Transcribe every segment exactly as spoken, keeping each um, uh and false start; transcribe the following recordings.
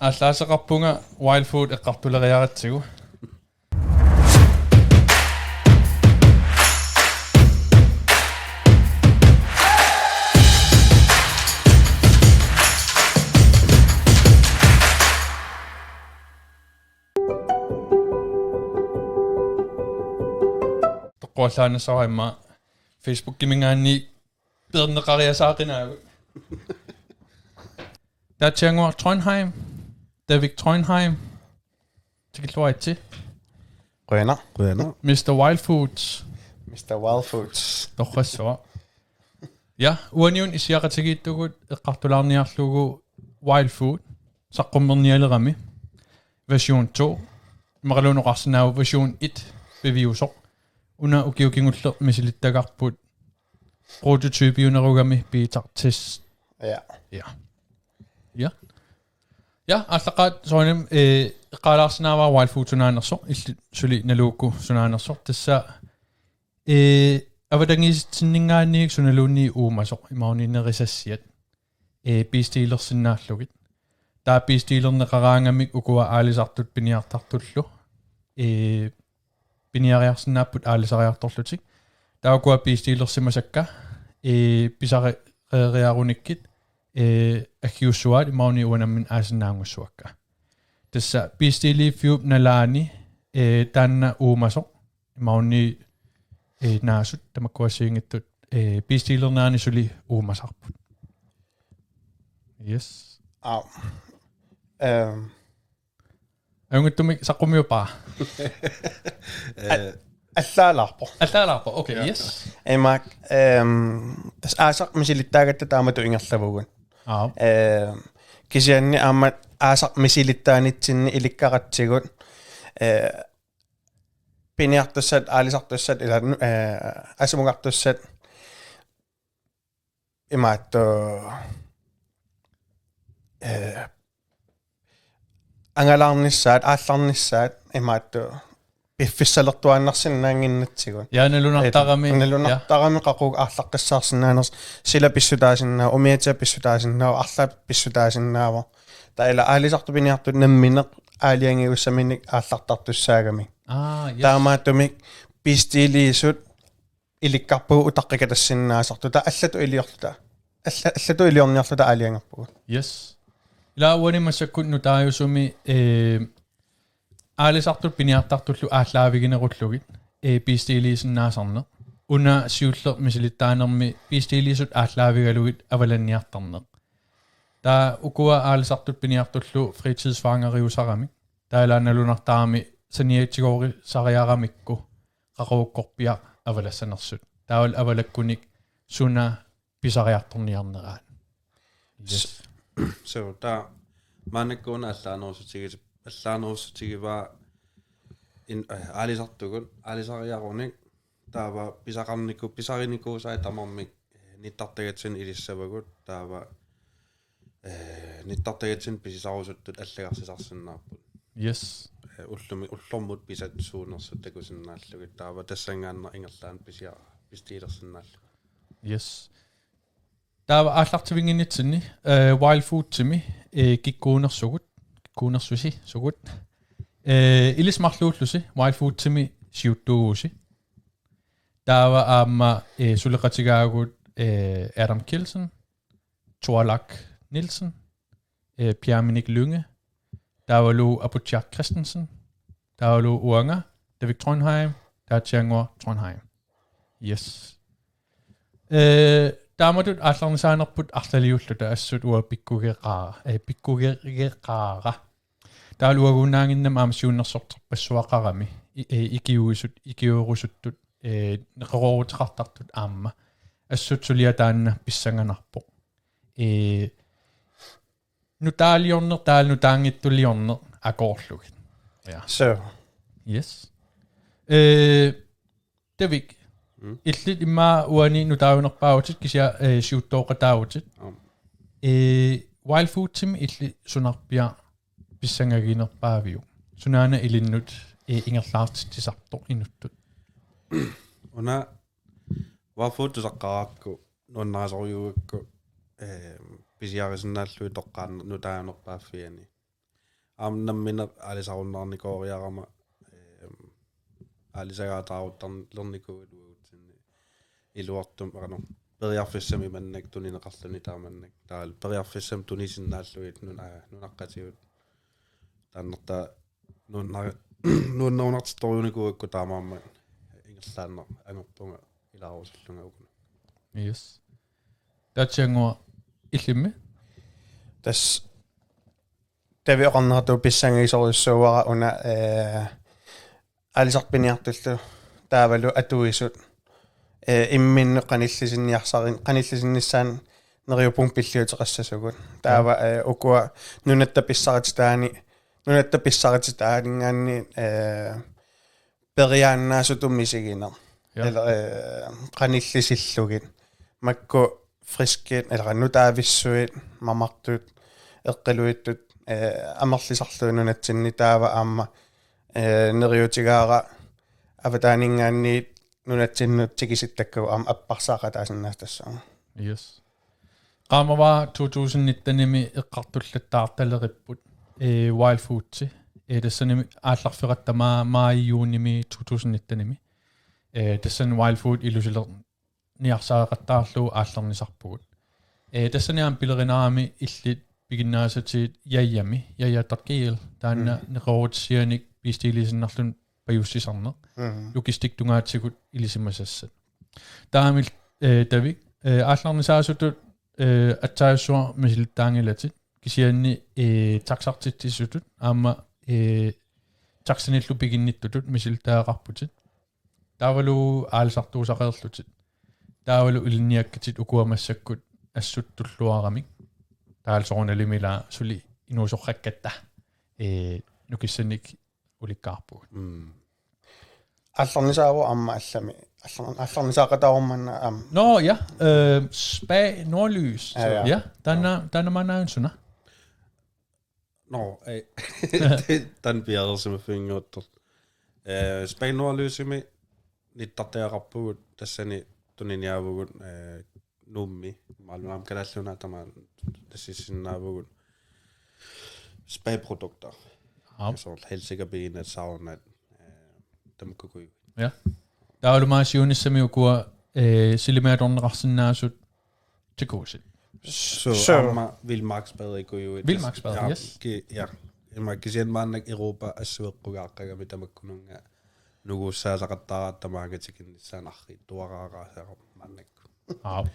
Aallaaseqarpunga Wild Food eqqartuleriaratsigu. Toqqorallaannassavara immaqa Facebookiminngaanniit peerneqariasaaqinaagut. Tatsianguaq Trondheim, Davik Trondheim. Tikilluaritsi. Qujanaq. Qujanaq. Mister Wild Foods. Mister Wild Foods. Torrassuaq. Ja, uaniun issiaqatigiittugut eqqartulaarniarlugu Wild Food saqqummernialerami. Version to. Immaqaluunniit oqarsinnaavoq version et piviusoq. Una ukioq kingulleq misilittagarput prototypiunerugami beta test. Ja. Ja. Ja. Ja, aallaqqaataani soorunami, eh, eqqaalaarsinnaavara Wild Food sunaanersoq, illit suli Naluuku sunaanersoq. Tassa, eh, avatangiisitsinninngaanniit sunaluunniit uumasoq, imaluunniit nerisassiat, eh, bestillersinnaallugit. Taava bestillerneqaraangamik ukua aalisartut piniartartullu, eh, piniariarsinnaapput aalisariartorlutik. Taava ukua bestillersimasakka, eh, pisare-, reeriarunikkit, eh, aggiussuaat imaluunniit uanga nammineq aasinnaanngussavakka. Tassa bestilliiffiup nalaani, eh, taanna uumasoq, imaluunniit, eh, naasut, tamakkua assigiinngitsut, eh, bestillernerani suli uumasarput. Yes. Au. Øhm, Ajunngitsumik saqqummiuppara. Eh, Allaalaarpoq. Allaalaarpoq. Okay, yes. Imaak, øhm, tassa aasaq misilittaagatta taamatut ingerlavugut. Aap. Øhm, kisianni aamma aasaq misilittaanitsinni ilikkaratsigut. Øh, piniartussat, aalisartussat, ila, øh, asumukartussat. Imaattoq, øh, angalaarnissaat, aallarnissaat, imaattoq, piffissalertuaannarsinnaannginnatsigut. Ja, nalunartarami. Nalunartarami qaqugu aallaqqissaarsinnaanersut, sila pissutaasinnaavoq, umiatsiaq pissutaasinnaavoq, arlaat pissutaasinnaavoq. Taava ila aalisartut piniartut namminneq aalajangiussaminik aallartartussaagamik. Ah, yes. Taamaattumik bestilliisut ilikkarpugut utaqqikatassinnaasartut. Taava allatut iliorluta. Alla-, allatut iliorniarluta aalajangerpugut. Yes. Ila uani massakkut nutaajusumi, eh, aalisartut piniartartullu aallaaviginerullugit, eh, bestilliisinnaasarneq. Una siulleq misilittaanermi bestilliisut aallaavigalugit avalanniartarneq. Taava ukua aalisartut piniartullu fritidsfangeriusaramik. Taava ila nalunartarami saniatigoorisariaramikku qaqugukkorpiaq avalassanersut. Taavalu avalakkunik suna pisariartorniarneraat. Yes. So, taava maannakkut una allaanerussutigis-, allaanerussutigivaa in-, eh, aalisartugut, aalisariarunik, taava pisaqarniku-, pisarinikuusai tamarmik, eh, nittartagatsinni ilissavagut, taava, eh, nittartagatsinni pisisarusuttut allagarsisarsinnaapput. Yes. Eh, ullumi-, ullormut pisat suunersut takusinnaallugit, taava tassanngaannaq ingerlaannaq pisia-, bestillersinnaallugit. Yes. Taava aallartivinnginnitsinni, eh, Wild Foodsimi, eh, kikkuunersugut, kikkuunersusi, sugut. Eh, ilissi marluullusi Wild Foodsimi siuttuuvusi. Taava aamma, eh, suleqatigaagut, eh, Adam Kielsen, Thorlak Nielsen, eh, Pierre Minik Lynge, taavalu Aputsiaq Christensen, taavalu uanga, Davik Trondheim, Taatsiannguaq Trondheim. Yes. Eh, taamatut aallarnisaanerput arlaliulluta assut uanga pikkugeqaara, eh, pikkugeqaara. Taavalu uaguinnaannginnami aamma siunnersorterpassuaqarami, i-, eh, ikiuisut, ikiuerusuttut, eh, neqerooruteqartartut aamma. Assut suliaq taanna pissanganarpoq. Eh, nutaaliorneq, taavalu nutaanngitsuliorneq akoorlugit. Ja. So, Yes. Eh, Davik, Mm. illit immaqa uani nutaajunerpaavutit kisianni, eh, siuttooqataavutit. Aam. Eh, Wild Foodsimi illit sunarpiaq pissangaginerpaaviuk? Sunaana ilinnut, eh, ingerlaartitsisartoq inuttut? Una Wild Food tusaqqaarakku nuannarisorujussuugakku, eh, pisiarisinnaallugit toqqaannaq nutaajunerpaaffiani. aamma nammineq aalisarunnaarnikooriarama, ehm, aalisagaataaruttarlernikuuvugut uagutsinni iluartumik, qanoq, periarfissamik imannak tunineqarluni taamannak. Taavalu periarfissamik tunisinnaallugit nuna-, nunaqqatigut. Taannartaa nuanna-, nuannerunartittorujunikuugakku taamaammat ingerlaannaq angerpunga ilaarusullunga uku. Yes. Taatsiannguaq illimmi? Tassa Tavi oqarneratut pissangagisorujussuuara una, eh, aalisartut piniartullu taavalu atuisut, eh, imminnut qanillisinniarsarin-, qanillisinnissaannut neriuppunga pilliuteqassasugut. Taava, eh, ukua nunatta pissarititaani, nunatta pissarititaaninngaanniit, eh, periaannaasutut misigineq. Ja. Eller, eh, qanillisillugit. Makku friskit, eller nutaavissuit, mamartut, eqqiluittut, eh, amerlisarlugit nunatsinni taava aamma, eh, neriuutigaara avataaninngaanniit nunatsinnut tikisittakkagut aamma apparsaaqataasinnaasut tassunga. Yes. Qaamavara to tusind nittenimi eqqartullattaartaleripput, eh, Wild Foodi. Eh, tassani aallarferatta maa-, maaji juunimi to tusind nittenimi. Eh, tassani Wild Food ilusilerniarsareqattaarlugu aallarnisarpugut. Eh, tassani aamma pilerinarami illit piginnaasatit Jajami, jaja dot g l, taanna Mm. neqeroorutissianik bestiiliisinnaarluni pajussisarneq. Mm. Logistik tungaatigut ilisimasassat. Taamaalilluni, eh, Tavi, eh, aallarnisaasutut, eh, aatsaat misilittaanngilatit, kisianni, eh, taxartitsisutut, aamma, eh, taxanillu piginnittutut misilittagaqarputit. Taavalu aalisartuusaqalerlutit. Taavalu ilinniakkatit ukua massakkut assut tulluaramik. Taavalu soorunalimi ila suli inuusoqqakkatta, eh, nukissanik ulikkaarpugut. Mm. Aallarnisaavoq aamma allami. Aallar-, aallarnisaaqataavormanna aamma. Nå, ja. Øh, Spa Nordlys. Ja, ja. Ja, taanna, taanna maannakkut suna? Nå, ei. Taanna piareersimaffiginngiuttorlu. Øh, Spa Nordlysimi nittartagaqarpugut, tassani tuniniaavugut, øh, Nuummi, maailmalaam kalaalluuna tamaat tassissinnaavugut spaprodukter. Aap. Soorlu helsikapiinat, saunat, eh, tamakkuuguit. Ja. Taavalu maani siunissami ukua, eh, silimi atorneqarsinnaasut jacuzzi. So, so. Aamma vildmarksbadikuuguit. Vildmarksbad, ja, yes. Ki-, ja. Ima kisianni maannakkut Europa assut eqqugaaqqagami tamakkununnga nunguussaasaqattaaratta maanga tikinnissaanut arriitsuaraaraasara maannakkut. Aap.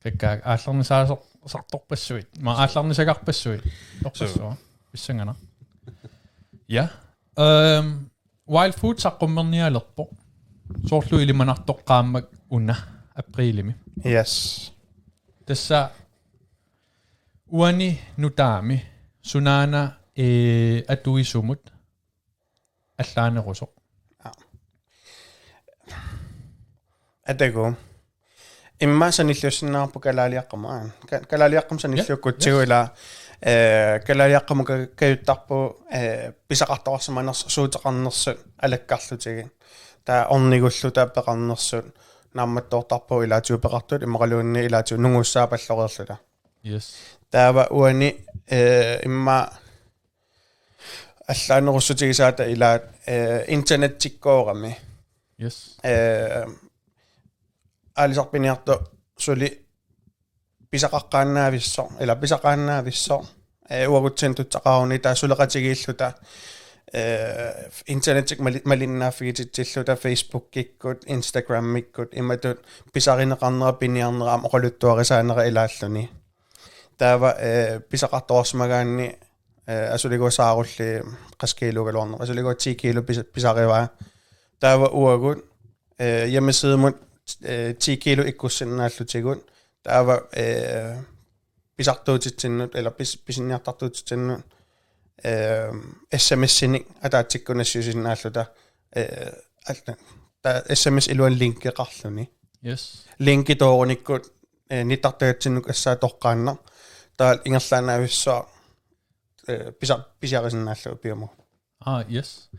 Kakkaak aallarnisaasar-, sartorpassuit. Ima aallarnisagarpassuit. Torpassuit. Suu. Pissanganaq. Ja. Øhm, Wild Food saqqummernialerpoq. Soorlu ilimanartoqqaammat una aprilimi. Yes. Tassa uani nutaami sunaana, eh, atuisumut allaanerusoq. Ja. Atagu. Immaqa sanilliussinnaavarput kalaaliaqqamut, aa. Ka-, kalaaliaqqamut sanilliukkutsigu. Ja, yes. Ila, eh, kalaaliaqqamut ka-, kajuttarpugut, eh, pisaqartoqarsimanersoq suuteqarnersut alakkarlutigit. Taava ornigulluta peqarnersut naammattoortarpagut ilaatigut peqartut immaqaluunniit ilaatigut nunguussaapalloreerluta. Yes. Taava uani, eh, immaqa allaanerussutigisaata ilaat, eh, internettikkoorami. Yes. Eh, aalisartut piniartut suli pisaqaqqaannaavissoq, ila pisaqaannaavissoq, eh, uagutsinnut tutsaqaruni taava suleqatigiilluta, eh, internettikkut mali-, malinnaaffigititsilluta Facebookikkut, Instagramikkut, imatut pisarineqarnera, piniarnera aamma oqaluttuarisaanera ilaalluni. Taava, eh, pisaqartoqarsimagaanni, eh, asuligooq saarulli qassit kiiluugaluarneq. Asuligooq ti kiilu pisa-, pisarivaa. Taava uagut, eh, hjemmesidemut, eh, ti kiilu ikkussinnaallutigit. Taava, eh, pisartuutitsinnut, eller pis-, pisiniartartuutitsinnut, eh, S M S-inik ataatsikkut nassiusinnaalluta, eh, al-, taava S M S iluani linkeqarluni. Yes. Linki toorunikkut, eh, nittartagatsinnut assaat toqqaannaq. Taava ingerlaannavissua, eh, pisa-, pisiarisinnaallugu piumagu. Ah, yes.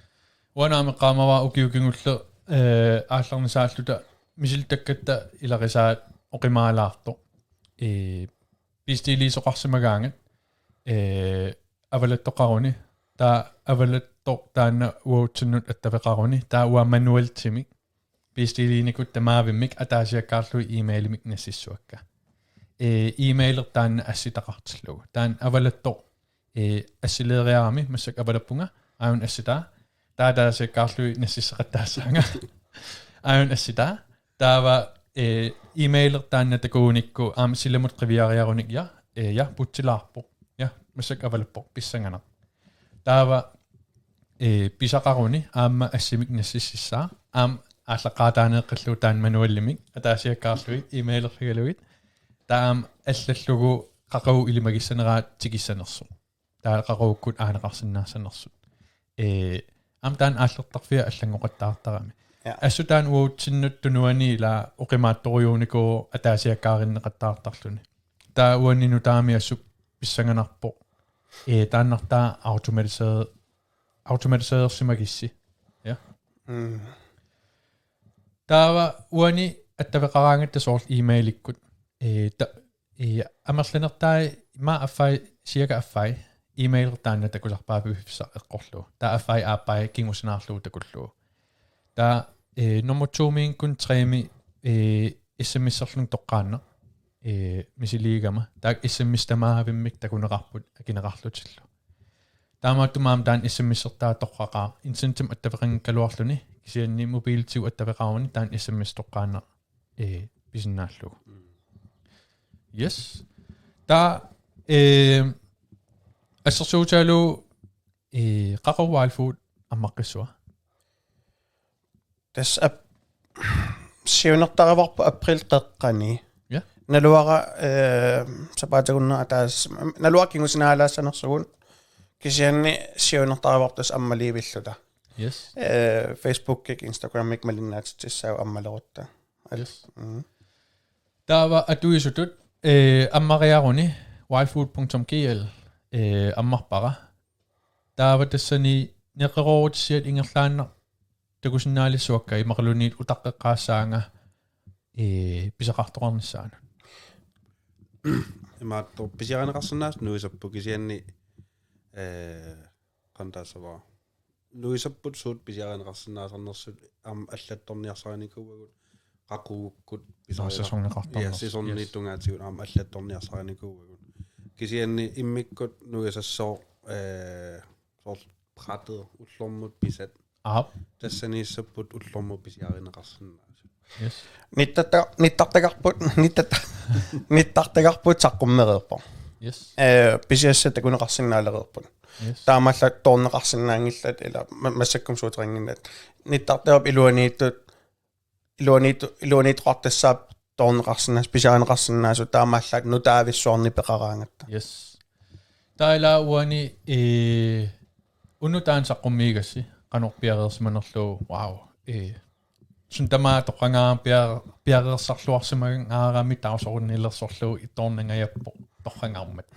Uanga aamma eqqaamavara ukioq kingulleq, eh, aallarnisaalluta misilittakkatta ilarisaat oqimaalaartoq. Eh, bestiiliisoqarsimagaangat, eh, avalattoqaruni Taava avalattoq taanna uatsinnut attaveqaruni, taava uanga manualitsimik, bestillingikut tamaavimmik ataasiakkaarlugit e-mailimik nassissuakka. Ee, e-maileq taanna assitaqartillugu. Taanna avalattoq, ee, assileeriarami massakkut avalappunga, aajuna assitaa, taava ataasiakkaarlugit nassisseqattaassaanga. Aajuna assitaa, taava, ee, e-maileq taanna takugunikku, aamma silamut qiviariarunik, ja, ee, ja, putsilaarpoq. Ja, massakkut avalappoq, pissanganaq. Taava, ee, pisaqaruni aamma assimik nassississaaq, aamma aallaqqaataaneeqqillugu taanna manualimik ataasiakkaarlugit e-mailerfigalugit. Taava aamma allallugu qaqugu ilimagissaneraat tikissanersoq. Taava qaqugukkut aaneqarsinnaassanersut. Ee, aamma taanna aallertarfia allanngoqattaartarami. Ja. Assut taanna uatsinnut tunuani ila oqimaatsorujuunikuuvoq ataasiakkaarinneqattaartarluni. Taava uani nutaami assut pissanganarpoq. Ee, taannartaa automatiseret-, automatiseersimagissi. Ja. Mm. Taava uani attaveqaraangatta soorlu e-mailikkut. Ee, ta-, ee, amerlanertai ima affai, cirka affai, e-mail taanna takusarpaa piffissaq eqqorlugu. Taava affai aappai kingusinaarlugu takullugu. Taava, ee, nummer to-miikkuni tre-mi, ee, S M S-erluni toqqaannaq, ee, misiliigama. Taakku S M S tamaavimmik takuneqarput akineqarlutillu. Taamaattumik aamma taanna S M S-ertaa torraqaaq. Internetimik attaveqanngikkaluarluni, kisianni mobiilitigut attaveqaruni taanna S M S toqqaannaq, ee, pisinnaallugu. Mm. Yes. Taava, ee, assersuutigalugu, ee, qaqugu Wild Food ammaqqissava? Tassa ap-, siunertarivarput april qeqqani. Ja. Naluara, ee, sapaatip akunnera ataaseq, naluara kingusinaalaassanersugut, kisianni siunertarivarput tassa ammaliivilluta. Yes. Ee, Facebookikkut, Instagrammikkut malinnaatitsissaagut ammalerutta. Yes. Mm. Taava atuisutut, ee, ammariaruni wildfood punktum G L, ee, ammarpara. Taava tassani neqeroorutissiat ingerlaannaq takusinnaalissuakka imaluunniit utaqqeqqaassaanga, ee, pisaqartoqarnissaanut. Imaattoq pisiarineqarsinnaasut nuisapput kisianni, ee, qanoq taassavara. Nuisapput suut pisiarineqarsinnaasarnersut aamma allattorniarsarinikuuagut qaqugukkut. Nå, pisarineqar-, sæsoneqartarnersut. Ja, sæsonit. Yes. Tungaatigut aamma allattorniarsarinikuuagut. Kisianni immikkut nuisassooq, ee, soorlu brættet ullormut pisat. Aap. Tassaniissapput ullormut pisiarineqarsinnaasut. Yes. Nittatta-, nittartagarput, nittatta-, nittartagarput saqqummereerpoq. Yes. Ee, pisiassat takuneqarsinnaalereerput. Yes. Taamaallaat toorneqarsinnaanngillat ila ma-, massakkut suuterinnginnat. Nittartagarput iluaniittut, iluaniittu-, iluaniittoqartassaapput toorneqarsinnaasut, pisiarineqarsinnaasut taamaallaat nutaavissuarnik peqaraangatta. Yes. Taava ila uani, ee, unnuk taanna saqqummiigassi, qanoq piareersimanerlugu, wow, ee, suna tamaat toqqagaara pia-, piareersarluarsimangaarami dagsordenilersorlugu ittoornangajappoq toqqagaarmat.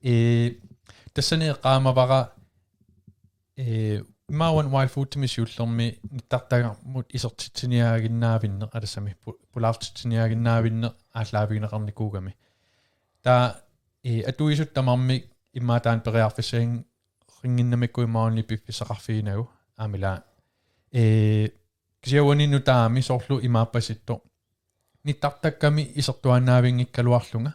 Ee, tassani eqqaamavara, ee, immaqa uani Wild Foodimi siullermi nittartagarmut isertitsiniaaginnaavinneq, aa, tassami pu-, pulaartitsiniaaginnaavinneq aallaavigineqarnikuugami. Taava, ee, atuisutut tamarmik immaqa taanna periarfissaannginnamikku imaluunniit piffissaqarfiginagu aamma ila. Ee, kisianni uani nutaami soorlu imaappasittoq. Nittartakkami isertuaannaavinngikkaluarlunga.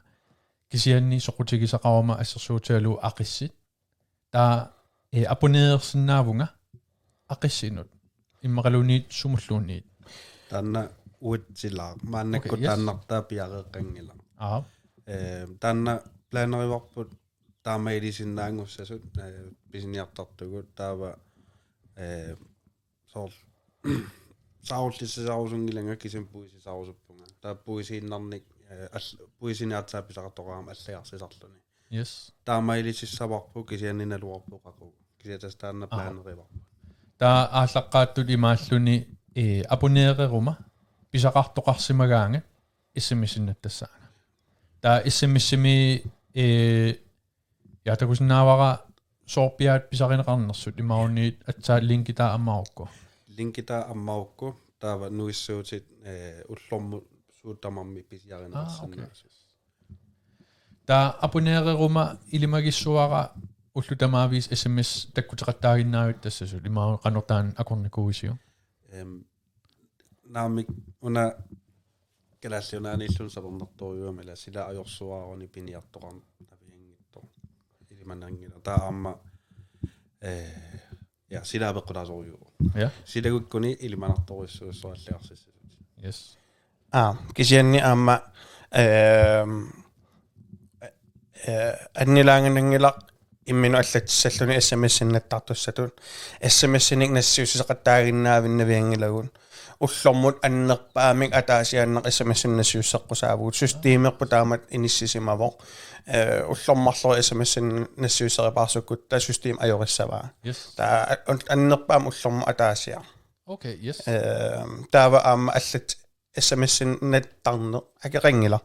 Kisianni soqutigisaqaruma assersuutigalugu aqissit. Taava, ee, abonnerersinnaavunga aqissinut. Immaqaluunniit sumulluunniit. Taanna uatsilaaq. Maannakkut. Okay, yes. Taannartaa piareeqqanngilaq. Aap. Ee, taanna planerivarput taama ilisinnaanngussasut, ee, pisiniartartugut taava, ee, soorlu saarullissisarusunngilanga kisianni puisisarusuppunga. Taava puisiinnarnik, ee, all-, puisinik aatsaat pisaqartoqarama allagarsisarluni. Yes. Taama ilisissavarput kisianni naluarput qaqugu. Kisianni tassa taanna. Aha. Planerivarput. Taava aallaqqaattut imaalluni, ee, abonnereruma pisaqartoqarsimagaangat S M S-innattassaagut. Taava S M S-imi, ee, ja, takusinnaavara soorpiaat pisarineqarnersut imaluunniit aatsaat linkitaa ammarukku. Linkitaa ammarukku, taava nuissuutit, ee, ullormut suut tamarmik pisiarineqarsinnaasut. Ah, okay. Taava abonnereruma ilimagissavara pullu tamaavisa S M S takkuteqattaaginnaaviuk tassasut, imaluunniit qanoq taanna akornikuuisiuk? Em, naamik una Kalaallit Nunaanniilluni sapernartorujuugami, ila sila ajorsuaruni piniartoqarnavianngitsoq ilimananngilaq. Taava aamma, eh, ja, sila apeqqutaasorujuuvoq. Ja. Silagukkuni ilimanartorujussuussaaq allagarsissisoq. Yes. Aa, kisianni aamma, ehm, eh, annilaangananngilaq imminut allatsissalluni S M S-inik nattartussatut. S M S-inik nassiusseqattaaginnaavinnavianngilagut. Ullormut annerpaamik ataasiaannaq S M S-inik nassiusseqqusaavugut. Systemerput taamatut inissisimavoq. Eh, ullormut marloriarluni S M S-inik nassiusseripaarsukkutta system ajorissavaa. Yes. Taava an-, annerpaamik ullormut ataasiaq. Okay, yes. Ehm, taava aamma allat S M S-inik nattarneq akeqanngilaq.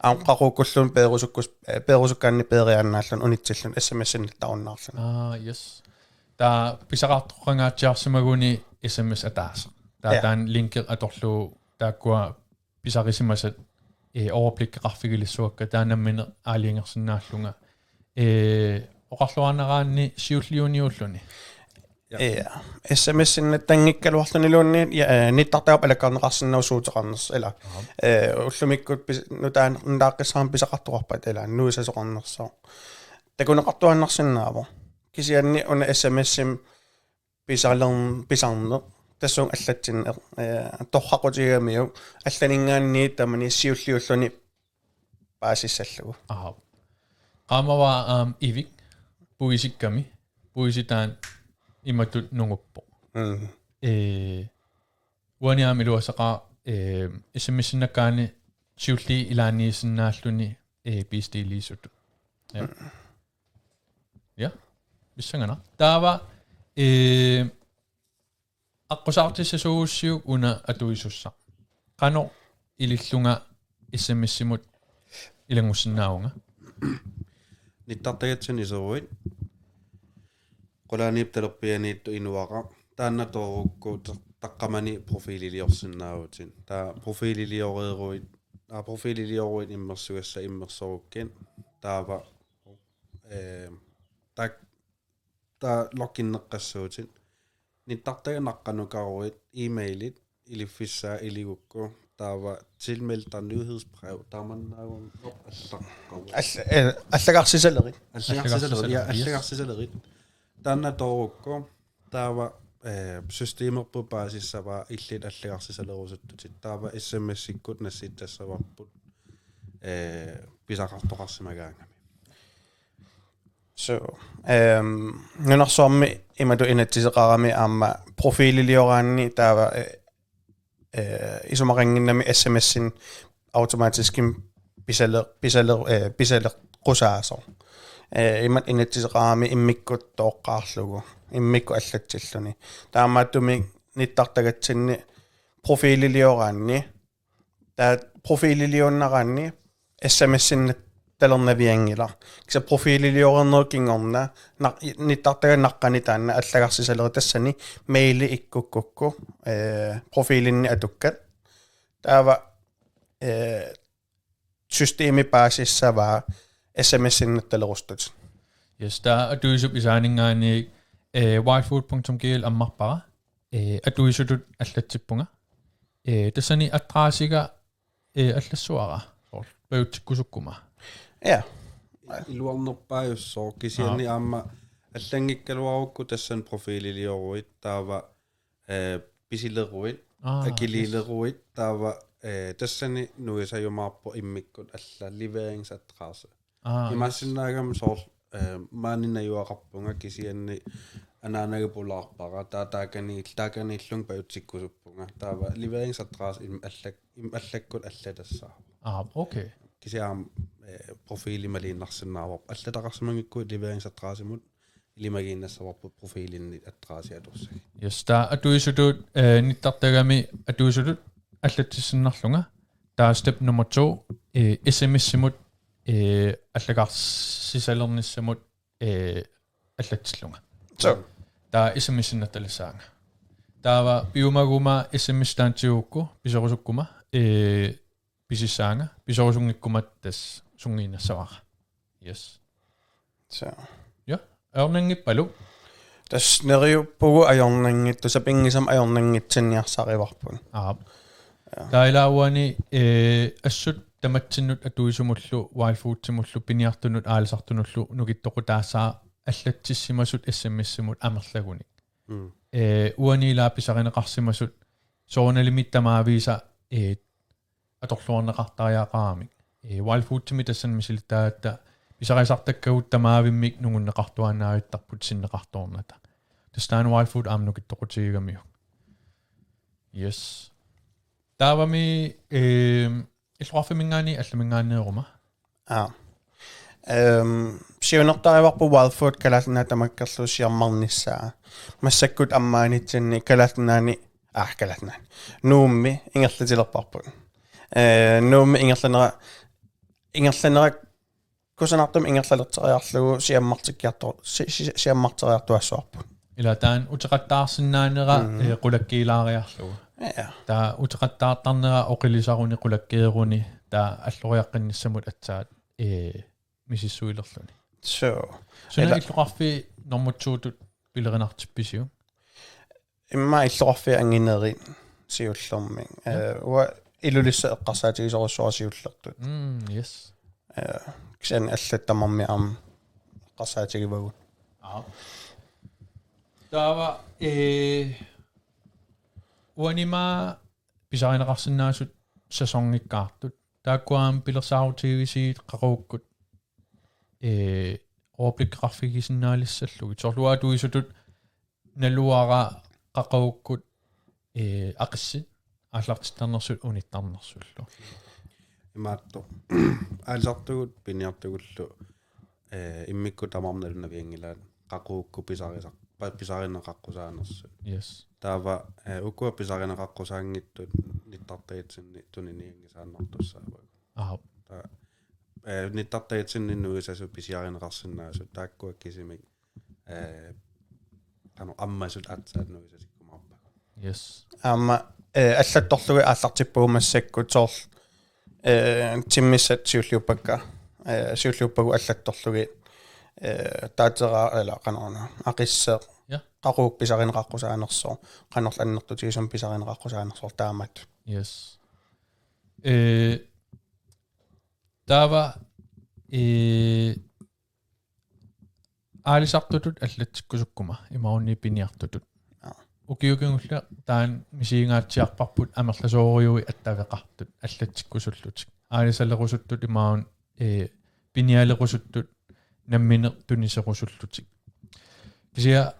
Aamma qaqugukkuluunniit peerusukkus-, eh, peerusukkaanni peeriaannaalluni unitsilluni S M S-inik nattarunnaarluni. Ah, yes. Taava pisaqartoqangaatsiarsimaguni S M S ataaseq. Taava Ja. Taanna linki atorlugu taakkua pisarisimasat, eh, overblikkeqarfigilissuakka, taanna nammineq aalajangersinnaallunga. Eh, oqarluarneraanni siulliuniulluni. Ja. Ja. S M S-inik nattanngikkaluarluniluunniit, ja, eh, nittartagaq alakkarneqarsinnaavoq suuteqarnersoq, ila. Aha. Eh, ullumikkut pis-, nutaan-, nutaaqqissaarneq pisaqartoqarpat, ila, nuisasoqarnersoq. Takuneqartuaannarsinnaavoq. Kisianni una S M S-imi pisaler-, pisarneq. Tassunga allatsinneq, eh, torraqutigigamiuk. Allaninngaanniit tamanit siulliulluni paasissallugu. Aha. Qaammavat aamma Ivik puisikkami. Puisi taanna imatut nunguppoq. Mm. Eh, uani aamma iluassaqaaq, eh, S M S-innakkaanni siulliit ilaanniissinnaalluni, eh, piistiiliisutut. Ja. Ja. Pissanganaq. Taava, eh, aqqusaartissasuugussiuk una atuisussaq. Qanoq ilillunga S M S-imut ilanngussinnaavunga? Nittartagatsinni iseruit. Qulaaniippoq talerpianiittoq inuara. Taanna toorukku ta-, taqqamani profiililiorsinnaavutit. Taava profiililioreeruit, aa, profiililioruit immersugassat immersorukkit. Taava, eh, taak-, taava loginneqqassuutit. Nittartagaq naqqanukaruit e-mailit iliffissaa iligukku. Taava tilmeld dig nyhedsbrev. Taamannaagunarpoq allaqqavoq. All-, eh, allagarsisalerit. Allagarsisalerit. Ja, Allagarsisalerit, yes. Allagarsisalerit. Taanna toorukku. Taava, eh, systemerput paasissavaa illit allagarsisalerusuttutut. Taava S M S-ikkut nassittassavarput, eh, pisaqartoqarsimagaangami. So, ehm, nunarsuarmi imatut inatsiseqarami aamma profiililioraanni taava, eh, eh, isumaqannginnami S M S-inik automatiskimik pisale-, pisale-, eh, pisaleqqusaasoq. Eh, imatut inatsiseqarami immikkut tooqqaarlugu, immikkut allatsilluni. Taamaattumik nittartagatsinni profiililioraanni, taava profiililiunnaraanni S M S-inik talernavianngilaq. Kisianni profiililioreernerup kingorna, naq-, nittartagaq naqqani taanna allagarsisalerit tassani maili ikkukkukku, eh, profiilinni atukkat. Taava, eh, systemi paasissavaa S M S-inik nattalerusuttutut. Yes, taava atuisup isaaninngaanniit, eh, wildfood punktum G L ammarpara, eh, atuisutut allatsippunga. Eh, tassani adressiga, eh, allassuara, soorlu pajutsikkusukkuma. Ja. Iluarnerpaajussooq kisianni Aa. Aamma allanngikkaluarukku tassani profiililioruit taava, eh, pisileruit, Aa, akiliileruit taava, eh, tassani nuisajumaarpoq immikkut alla leveringsadresse. Aa, Imaassinnaagami soorlu, eh, maani najugaqarpunga kisianni anaanaga pulaarpara, taava taakani, taakaniillunga pajutsikkusuppunga. Taava leveringsadresse im-, allak-, im-, allakkut allatassaavoq. Aa, okay. Kisianni aamma, eh, profiili maliinnarsinnaavarput. Allataqarsimanngikkuit leveringsadressemut ilimagiinnassavarput profiilinni adressi atorsagit. Yes, taava atuisutut, eh, nittartagami atuisutut allatsissinnarlunga. Taava step nummer to, eh, S M S-imut, eh, allagarsisalernissamut, eh, allatsillunga. So. Taava S M S-inik nattalissaanga. Taava piumaguma S M S taanna tigugukku pisorusukkuma, eh, pisissaanga. Pisorusunngikkuma tassa sunngiinnassavara. Yes. So. Ja, ajornanngippalu? Tassa neriuppugut ajornanngitsoq, sapinngisamik ajornanngitsinniarsarivarput. Aap. Ja. Taava ilaa uani, eh, assut tamatsinnut atuisumullu, Wild Foodimullu, piniartunut aalisartunullu nukittoqutaassaaq allatsissimasut S M S-imut amerlagunik. Mm. Eh, uani ilaa pisarineqarsimasut soorunalimi tamaviisa, eh, atorluarneqartariaqaramik. Eh, Wild Foodimi tassani misilittagatta pisarisartakkagut tamavimmik nungunneqartuaannavittarput sinneqartoornata. Tassa taanna Wild Food aamma nukittoqutigigamiuk. Yes. Taavami, eh, illoqarfimminngaanniit allaminngaanneeruma. Aa. Ehm, siunertarivarput Wild Food Kalaallit Nunaat tamakkerlugu siammarnissaa. Massakkut ammaanitsinni Kalaallit Nunaanni, ah, Kalaallit Nunaanni, Nuummi ingerlatilerparput. Eh, Nuummi ingerlanera, ingerlanera kusanartumik ingerlalerteriarlugu siammartikkiarto-, si-, si-, siammarteriartuassavarput. Ilaa taanna uteqattaarsinnaanera, mm, eh, qulakkiilaariarlugu. Ja. Taava uteqattaartarnera oqilisaruni qulakkeeruni, taava alloriaqqinnissamut aatsaat, eh, misissuilerluni. Suu. Suna ilaa illoqarfiit normu to-tut pilerinartippisiuk? Immaqa illoqarfiit anginerit siullermik. Ja. Eh, uanga Ilulissat eqqarsaatigisorujussuuara siullertut. Mm, yes. Eh, kisianni allat tamarmik aamma eqqarsaatigivagut. Aap. Taava, eh, uanimi pisarineqarsinnaasut sæsonngikkaartut. Taakkua aamma pilersaarutigivisiuk qaqugukkut, eh, overblikkeqarfigisinnaalissallugit. Soorlu uanga atuisutut naluara qaqugukkut, eh, aqissit aallartittarnersut unittarnersullu. Imaattoq. Aalisartugut piniartugullu, eh, immikkut tamarmik nalunavianngilaat qaqugukkut pisarisar-, pa-, pisarineqaqqusaanersut. Yes. Taava, eh, ukua pisarineqaqqusaanngitsut nittartagitsinni tuninianngisaannaartussaavagut. Aap. Taava, eh, nittartagitsinni nuisasut pisiarineqarsinnaasut taakkua kisimik, eh, qanoq ammasut aatsaat nuisasikkumaarpagut. Yes. Aamma, eh, allattorlugit aallartippagut massakkut soorlu, eh, timmissat siulliuppakka, eh, siulliuppagut allattorlugit, eh, taatera, ilaa qanoq una, aqisseq, ja, qaqugu pisarineqaqqusaanersoq, qanorlu annertutigisumik pisarineqaqqusaanersoq taamatut. Yes. Eh, taava, eh, aalisartutut allatsikkusukkuma, imaluunniit piniartutut. Aa. Ukioq kingulleq taanna misigingaatsiarparput amerlasoorujuit attaveqartut allatsikkusullutik. Aalisalerusuttut imaluunniit, eh, pinialerusuttut nammineq tuniserusullutik. Kisianni,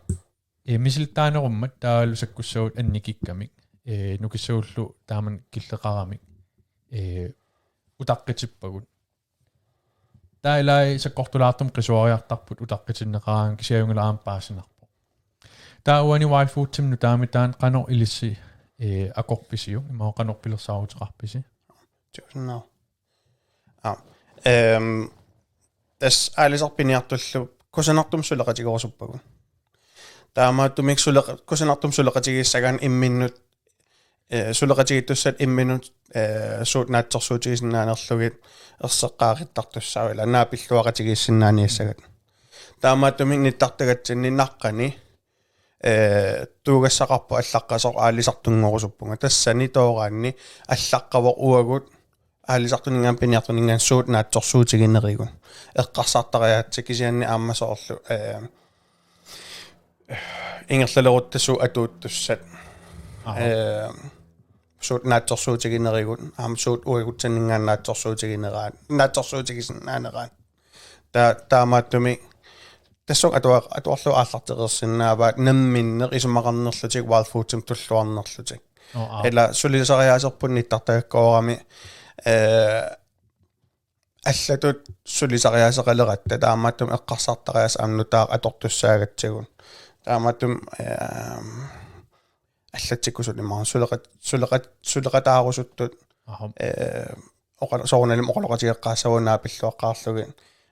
eh, misilittagaqarnerummat taavalu sakkussagut annikikkamik, eh, nukissagullu taamani killeqaramik, eh, utaqqitippagut. Taava ilai sakkortulaartumik qisuariartarput utaqqitinneqaraangat kisianni ajunngilaq aamma paasinarpoq. Taava uani Wild Foodimi nutaamik taanna qanoq ilissi, eh, akorpisiuk, imaluunniit qanoq pilersaaruteqarpisi? Tusind. Aa. Ehm, tassa aalisartut piniartullu kusanartumik suleqatigerusuppagut. Taamaattumik suleqa-, kusanartumik suleqatigiissagaanni imminnut, eh, suleqatigiittussat imminnut, eh, suut naatsorsuutigisinnaanerlugit erseqqaarittartussaavoq ilaa naapilluaqatigiissinnaaniassagat. Taamaattumik nittartagatsinni naqqani, eh, tuugassaqarpoq allaqqasoq aalisartunngorusuppunga. Tassani tooraanni allaqqavoq uagut aalisartuninngaanniit piniartuninngaanniit suut naatsorsuutiginerigut. Eqqarsartariaatsit kisianni aamma soorlu, eh, ingerlalerutta suut atuuttussat. Aha. Eh, suut naatsorsuutiginerigut, aamma suut uagutsinninngaanniit naatsorsuutigineraat, naatsorsuutigisinnaaneraat. Ta-, taamaattumik tassunga atua-, atuarlugu aallartereersinnaavaat namminneq isumaqarnerlutik Wild Foodimik tulluarnerlutik. Oo, aap. Ilaa sulisariaaserput nittartagakkoorami, eh, allatut sulisariaaseqaleratta taamaattumik eqqarsartariaaseq aamma nutaaq atortussaagatsigu. Taamaattumik, eh, allatsikkusuttut imaluunniit suleqat-, suleqat-, suleqataarusuttut, aha, eh, oqal-, soorunalimi oqaloqatigeqqaassavagut naapilluaqqaarlugit,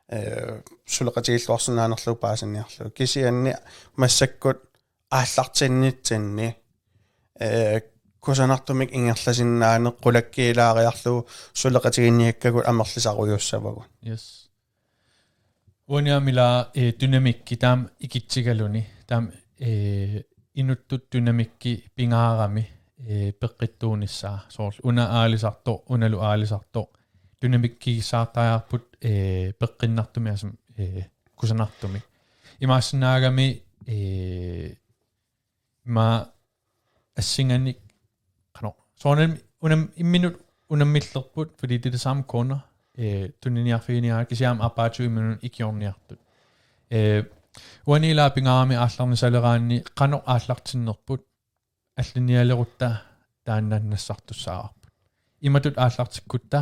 eh, suleqatigiilluarsinnaanerlugu paasiniarlugu. Kisianni massakkut aallartinnitsinni, eh, kusanartumik ingerlasinnaaneq qulakkiilaariarlugu suleqatiginniakkagut amerlisarujussuussavagut. Yes. Uani aamma ila, eh, dynamikki taama ikitsigaluni, taama, eh, inuttut dynamikki pingaarami, eh, peqqittuunissaa, soorlu una aalisartoq, unalu aalisartoq, dynamikkigissaartariaqarput, eh, peqqinnartumik aasiit, eh, kusanartumik. Imaassinnaagami, eh, ima assinganik, qanoq. Soorunami unam-, imminut unammillerput, fordi det er det samme kunder, eh, tuniniarfiginiarlugu kisianni aamma aappaatigut imminut ikiorniartut. Eh, uani ila pingaarami aallarnisaleraanni qanoq aallartinnerput, allinialerutta taanna nassartussaavarput. Imatut aallartikkutta,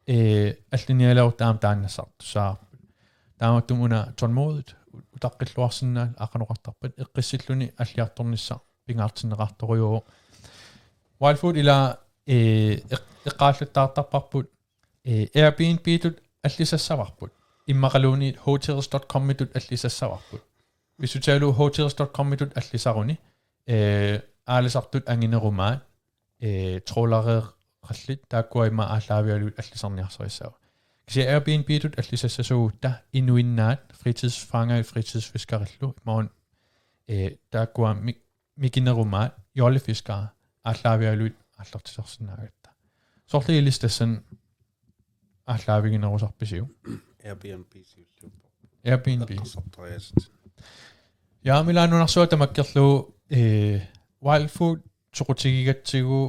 eh, allinialerutta aamma taanna nassartussaavarput. Taamaattumik una tålmodigt, utaqqilluarsinnaallugu, aa, qanoq oqartarpat, eqqissilluni alliartornissaq pingaartinneqartorujuuvoq. Wild Food ila, eh, eq-, eqqaallattaartarparput, eh, Airbnb-tut allisassavarput. Immaqaluunniit hotels dot com-itut allisassavarput. Pissutigalugu hotels dot com-itut allisaruni, eh, aalisartut anginerumaat, eh, trawlereqallit, taakkua ima aallaavigalugit allisarniarsarissavat. Kisianni Airbnb-tut allisassasuugutta inuinnaat, fritidsfanger, fritidsfiskerillu, imaluunniit, eh, taakkua mi-, mikinerumaat, jollefiskere, aallaavigalugit aallartisarsinnaagatta. Soorlu ilissi tassani aallaaviginerusarpisiuk? Airbnb siulliuppoq. Airbnb. Eqqarsartariassat. Ja, aamma ila nunarsuaq tamakkerlugu, eh, Wild Food soqutigigatsigu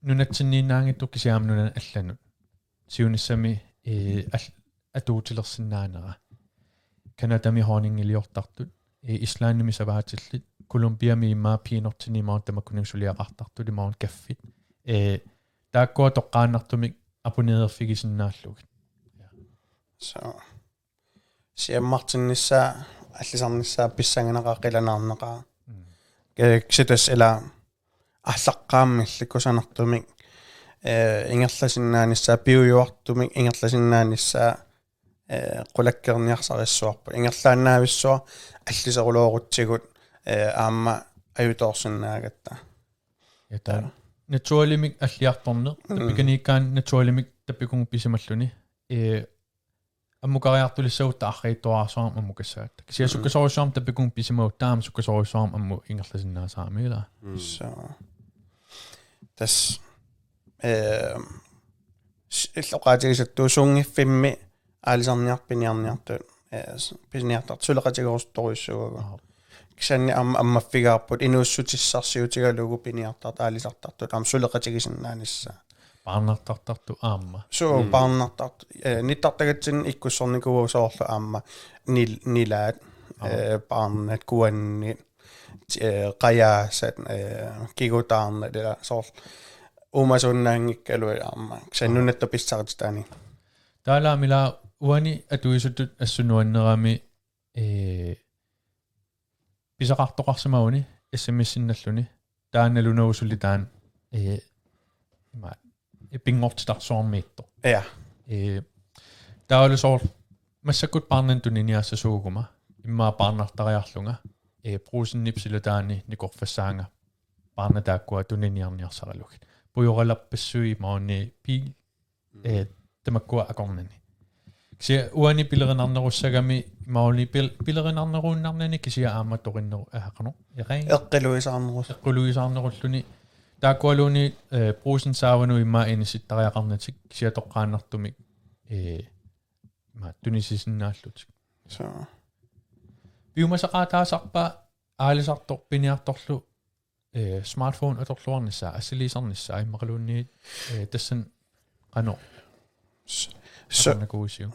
nunatsinniinnaanngitsoq kisianni aamma nunani allanut. Siunissami, eh, al-, atuutilersinnaanera. Canadami honningiliortartut, eh, Islandimi savaatillit, Colombiami immaqa peanuttinik imaluunniit tamakkuninnga suliaqartartut imaluunniit kaffit. Eh, taakkua toqqaannartumik abonnererfigisinnaallugit. Så. Siammartinnissaa, allisarnissaa, pissanganaqaaq, qilanaarnaqaaq. Mm. Ke-, kisianni tassa ila aallaqqaammilli kusanartumik, eh, ingerlasinnaanissaa, piujuartumik ingerlasinnaanissaa, eh, qulakkeerniarsarissavarput. Ingerlaannaavissuaq alliseruloorutsigu, eh, aamma ajutoorsinnaagatta. Ja, taava. Ja. Naturligimik alliartorneq, mm, tappikaniikkaanni naturligimik tappikunnguit pisimalluni. Eh, ammukariartulissagutta arriitsuararsuarmik ammukassagatta. Kisianni, mm, sukkasoorujussuarmik tappikunnguit pisimagutta aamma sukkasoorujussuarmik ammut ingerlasinnaasaramik, ilaa. Mm. Så. Tassa, eh, s-, illit oqaatigisatut suunngiffimmi aalisarniartut piniarniartut, eh, s-, piniartartut suleqatigerusuttorujussuuagut. Aha. Kisianni aamma ammaffigaarput inuussutissarsiutigalugu piniartartut aalisartartut aamma suleqatigisinnaanissaat. Paarnartartartut aamma. Suu, mm, paarnartartut, eh, nittartakkatsinni ikkussornikuuagut soorlu aamma nil-, nilaat, aamma, eh, paarnat, kuannit, eh, qajaasat, eh, kigutaarnat, ila soorlu uumasuunnaanngikkaluit aamma. Kisianni, aamma, nunatta pissarititaani. Taalaami ila uani atuisutut assut nuannerami, eh, pisaqartoqarsimaguni S M S-innalluni. Taannalu una suli taanna, eh, ima, eh, pinngortitarsuarmiittoq. Ja. Eh, taavalu soorlu massakkut paarnanut tuniniaassasuuguma, immaqa paarnartariarlunga, eh, Brugsenip silataani nikorfassaanga paarnat taakkua tuniniarniarsaralugit. Pujoralarpassuit imaluunniit bil-, mm, eh, tamakkua akornanni. Kisianni uani pilerinarnerussagami, imaluunniit pil-, pilerinarneruinnarnani kisianni aamma toqinneru-, eh, qanoq, eqain-, eqqiluisaarnerus-, eqqiluisaarnerulluni. Taakkualuunniit, eh, Brugsen saavanut immaqa inissittariaqarnatik kisianni toqqaannartumik, eh, ima tunisisinnaallutik. Så. Piumasaqaataasarpa aalisartoq piniartorlu, eh, smartphone atorluarnissaa, assiliisarnissaa, immaqaluunniit, eh, tassani qanoq. S-, så, atornakuuisiuk?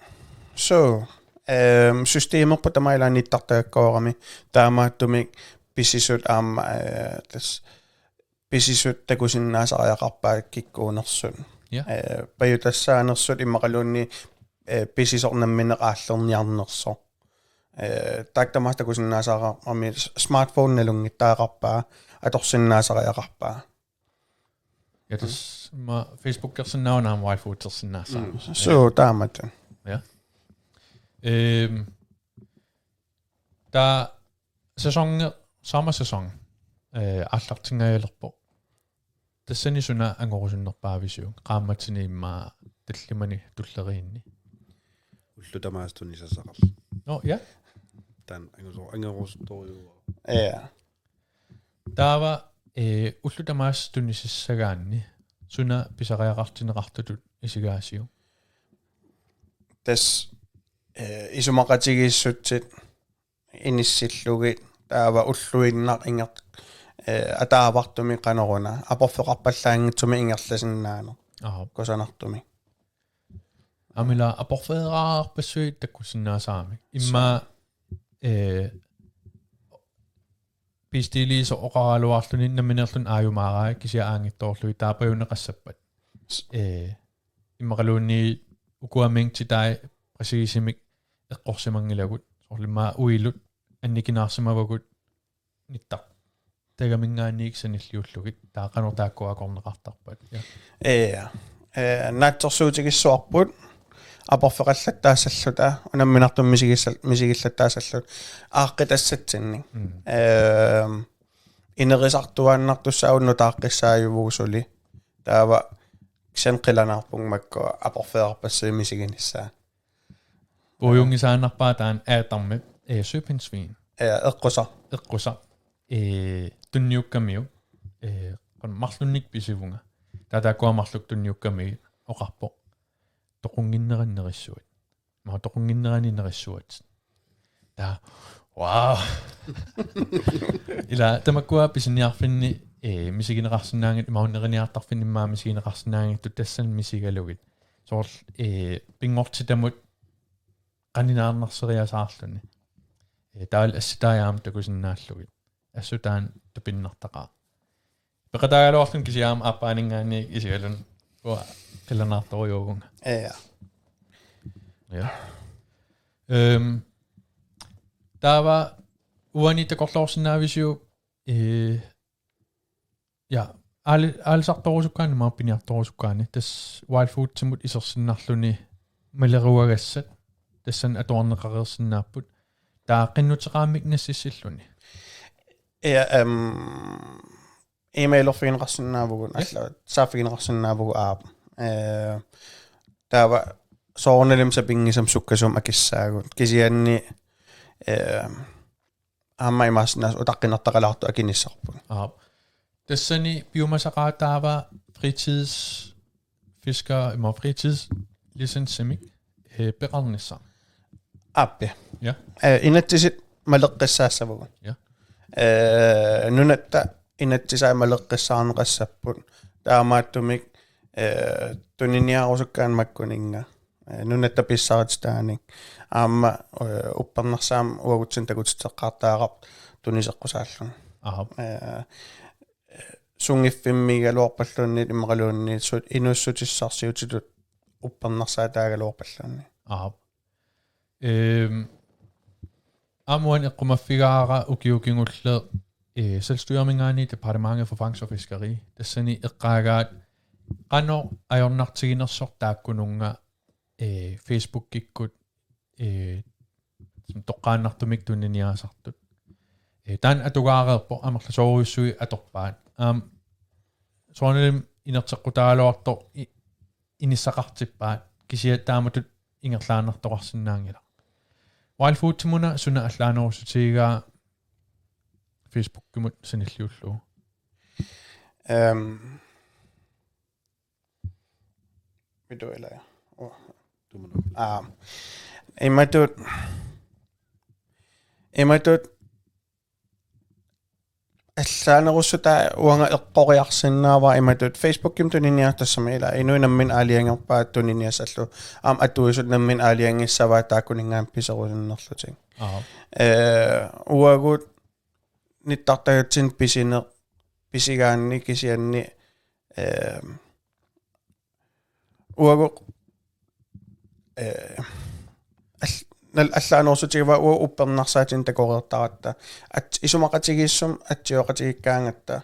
Så, ehm, systemerput tamaat ila nittartagakkoorami, taamaattumik pisisut aamma, eh, tassa pisisut takusinnaasariaqarpaat kikkuunersut. Ja. Eh, pajutassaannersut immaqaluunniit, eh, pisisoq nammineq aallerniarnersoq. Eh, taakku tamaasa takusinnaasariaqarami s-, smartphone nalunngittariaqarpaa, atorsinnaasariaqarpaa. Ja tassa, mm, ima Facebookersinnaaguna aamma Wild Food-ersinnaassaaq. Mm. Suu, taamatut. Ja. Ehm, taava sæsoni, sommersæson, eh, aallartinngajalerpoq. Tassani suna angorusunnerpaavisiuk? Qaammatini immaqa tallimani tulleriinni. Ullut tamaasa tunisassaqarluni. Nå, ja. Taanna angeru-, angerusuttorujuuara. Ja. Taava, eh, ullut tamaasa tunisissagaanni suna pisariaqartinneqartutut isigaasiuk? Tassa, eh, isumaqatigiissutsit inissillugit taava ulluinnaq inger-, eh, ataavartumik qanoruna aporfeqarpallaanngitsumik ingerlasinnaaneq. Aha. Kusanartumik. Aamma ila aporfeqarpassuit takkussinnaasaaramik. Immaqa, eh, pistilliisoq oqaraluarluni nammineerluni aajumaarai kisianni aangittoorlugit taapajunneqassappat. Eh, immaqaluunniit ukua mængditai præcisiimik eqqorsimanngilagut. Soorlu immaqa uilut annikinaarsimavagut nittar-. Tagamminngaanniit sanilliullugit. Taava qanoq taakkua akorneqartarpat. Ja. Ja. Eh, naatsorsuutigissavarput aporfeqallattaassalluta, unamminartumik misigissal-, misigillattaassalluta aaqqitassatsinnit. Mm. Eh, inerisartuaannartussaavugut nutaaqqissaajuvugut suli. Taava kisianni qilanaarpunga makku aporfeqarpassuit misiginissaat. Puigunngisaannarpaa taanna Adamip, eh, søpindsvin. Ja, eqqusaq. Eqqusaq. Eh, tunniukkamiuk. Eh, qanoq marlunnik pisivunga. Taava taakkua marluk tunniukkamigit oqarpoq: Toqunnginnerani nerissuat. Immaqa toqunnginnerani nerissuat. Taava, wow. Ila tamakkua pisiniarfinni, eh, misigineqarsinnaanngitsut, imaluunniit neriniartarfinni immaqa misigineqarsinnaanngitsut tassani misigalugit. Soorlu, eh, pinngortitamut qaninaarnarseriasaarluni. Eh, taavalu assitaat aamma takusinnaallugit. Assut taanna tupinnartaqaaq. Peqataagaluarluni kisianni aamma aappaaninngaanniit isigalugu uanga qilanaartorujuuvunga. Ja. Ja. Ehm, taava uani takorloorsinnaavisiuk, eh, ja, aali-, aalisartorusukkaanni, immaqa piniartorusukkaanni, tassa Wild Foodimut isersinnarluni maleruagassat, tassani atuarneqareersinnaapput, taava qinnuteqaammik nassitsilluni. Ja, ehm, e-mailerfigineqarsinnaavugut, ja, alla, saaffigineqarsinnaavugut aap. Eh, taava soorunalimi sapinngisamik sukkasuumik akissaagut. Kisianni, eh, aamma imaassinnaavoq utaqqinartaqalaartoq akinissarput. Aap. Tassani piumasaqaataava fritidsfisker-, immaqa fritidslicensimik, eh, peqarnissaq. Aappi. Ja. Eh, inatsisit maleqqissaassavagut. Ja. Eh, nunatta inatsisai maleqqissaarneqassapput. Taamaattumik, eh, tuniniaarusukkaanni makkuninnga. Eh, nunatta pissarititaanik. Aamma, eh, uppernarsaammik uagutsinnut takutitseqqaartaararput tuniseqqusaalluni. Aha. Eh, sunngiffimmiigaluarpalluunniit immaqaluunniit sut-, inuussutissarsiutitut uppernarsaataagaluarpalluunniit. Aha. Ehm, aamma uani eqqumaffigaara ukioq kingulleq, eh, Selvstyreminngaanniit Departementet for Fangst og Fiskeri. Tassani eqqaagaat qanoq ajornartiginersoq taakkununnga, eh, Facebookikkut, eh, som toqqaannartumik tuniniaasartut. Eh, taanna atugaareerpoq, amerlasoorujussuit atorpaat. Aamma soorunalimi inerteqqutaagaluartoq i-, inissaqartippaat, kisianni taamatut ingerlaannartoqarsinnaanngilaq. Wild Foodimuna suna allaanerussutigigaa Facebookimut sanilliullugu? Ehm, mitu ila? Oh. Tumanu. Aa. Imatut, imatut allaanerussutaa uanga eqqoriarsinnaavara imatut Facebookimi tuniniaasartut tassami ila inuit namminneq aalajangerpaat tuniniassallugu. Aamma atuisut namminneq aalajangiissavaat taakkuninngaanniit piserusunnerlutik. Aha. Eh, uagut nittartakkatsinni pisineq, pisigaanni kisianni, eh, uagut, eh, all-, nal-, allaanerussutigivara uagut uppernarsaatinik takoreertaratta. At-, isumaqatigiissumik atsioqatigiikkaangatta.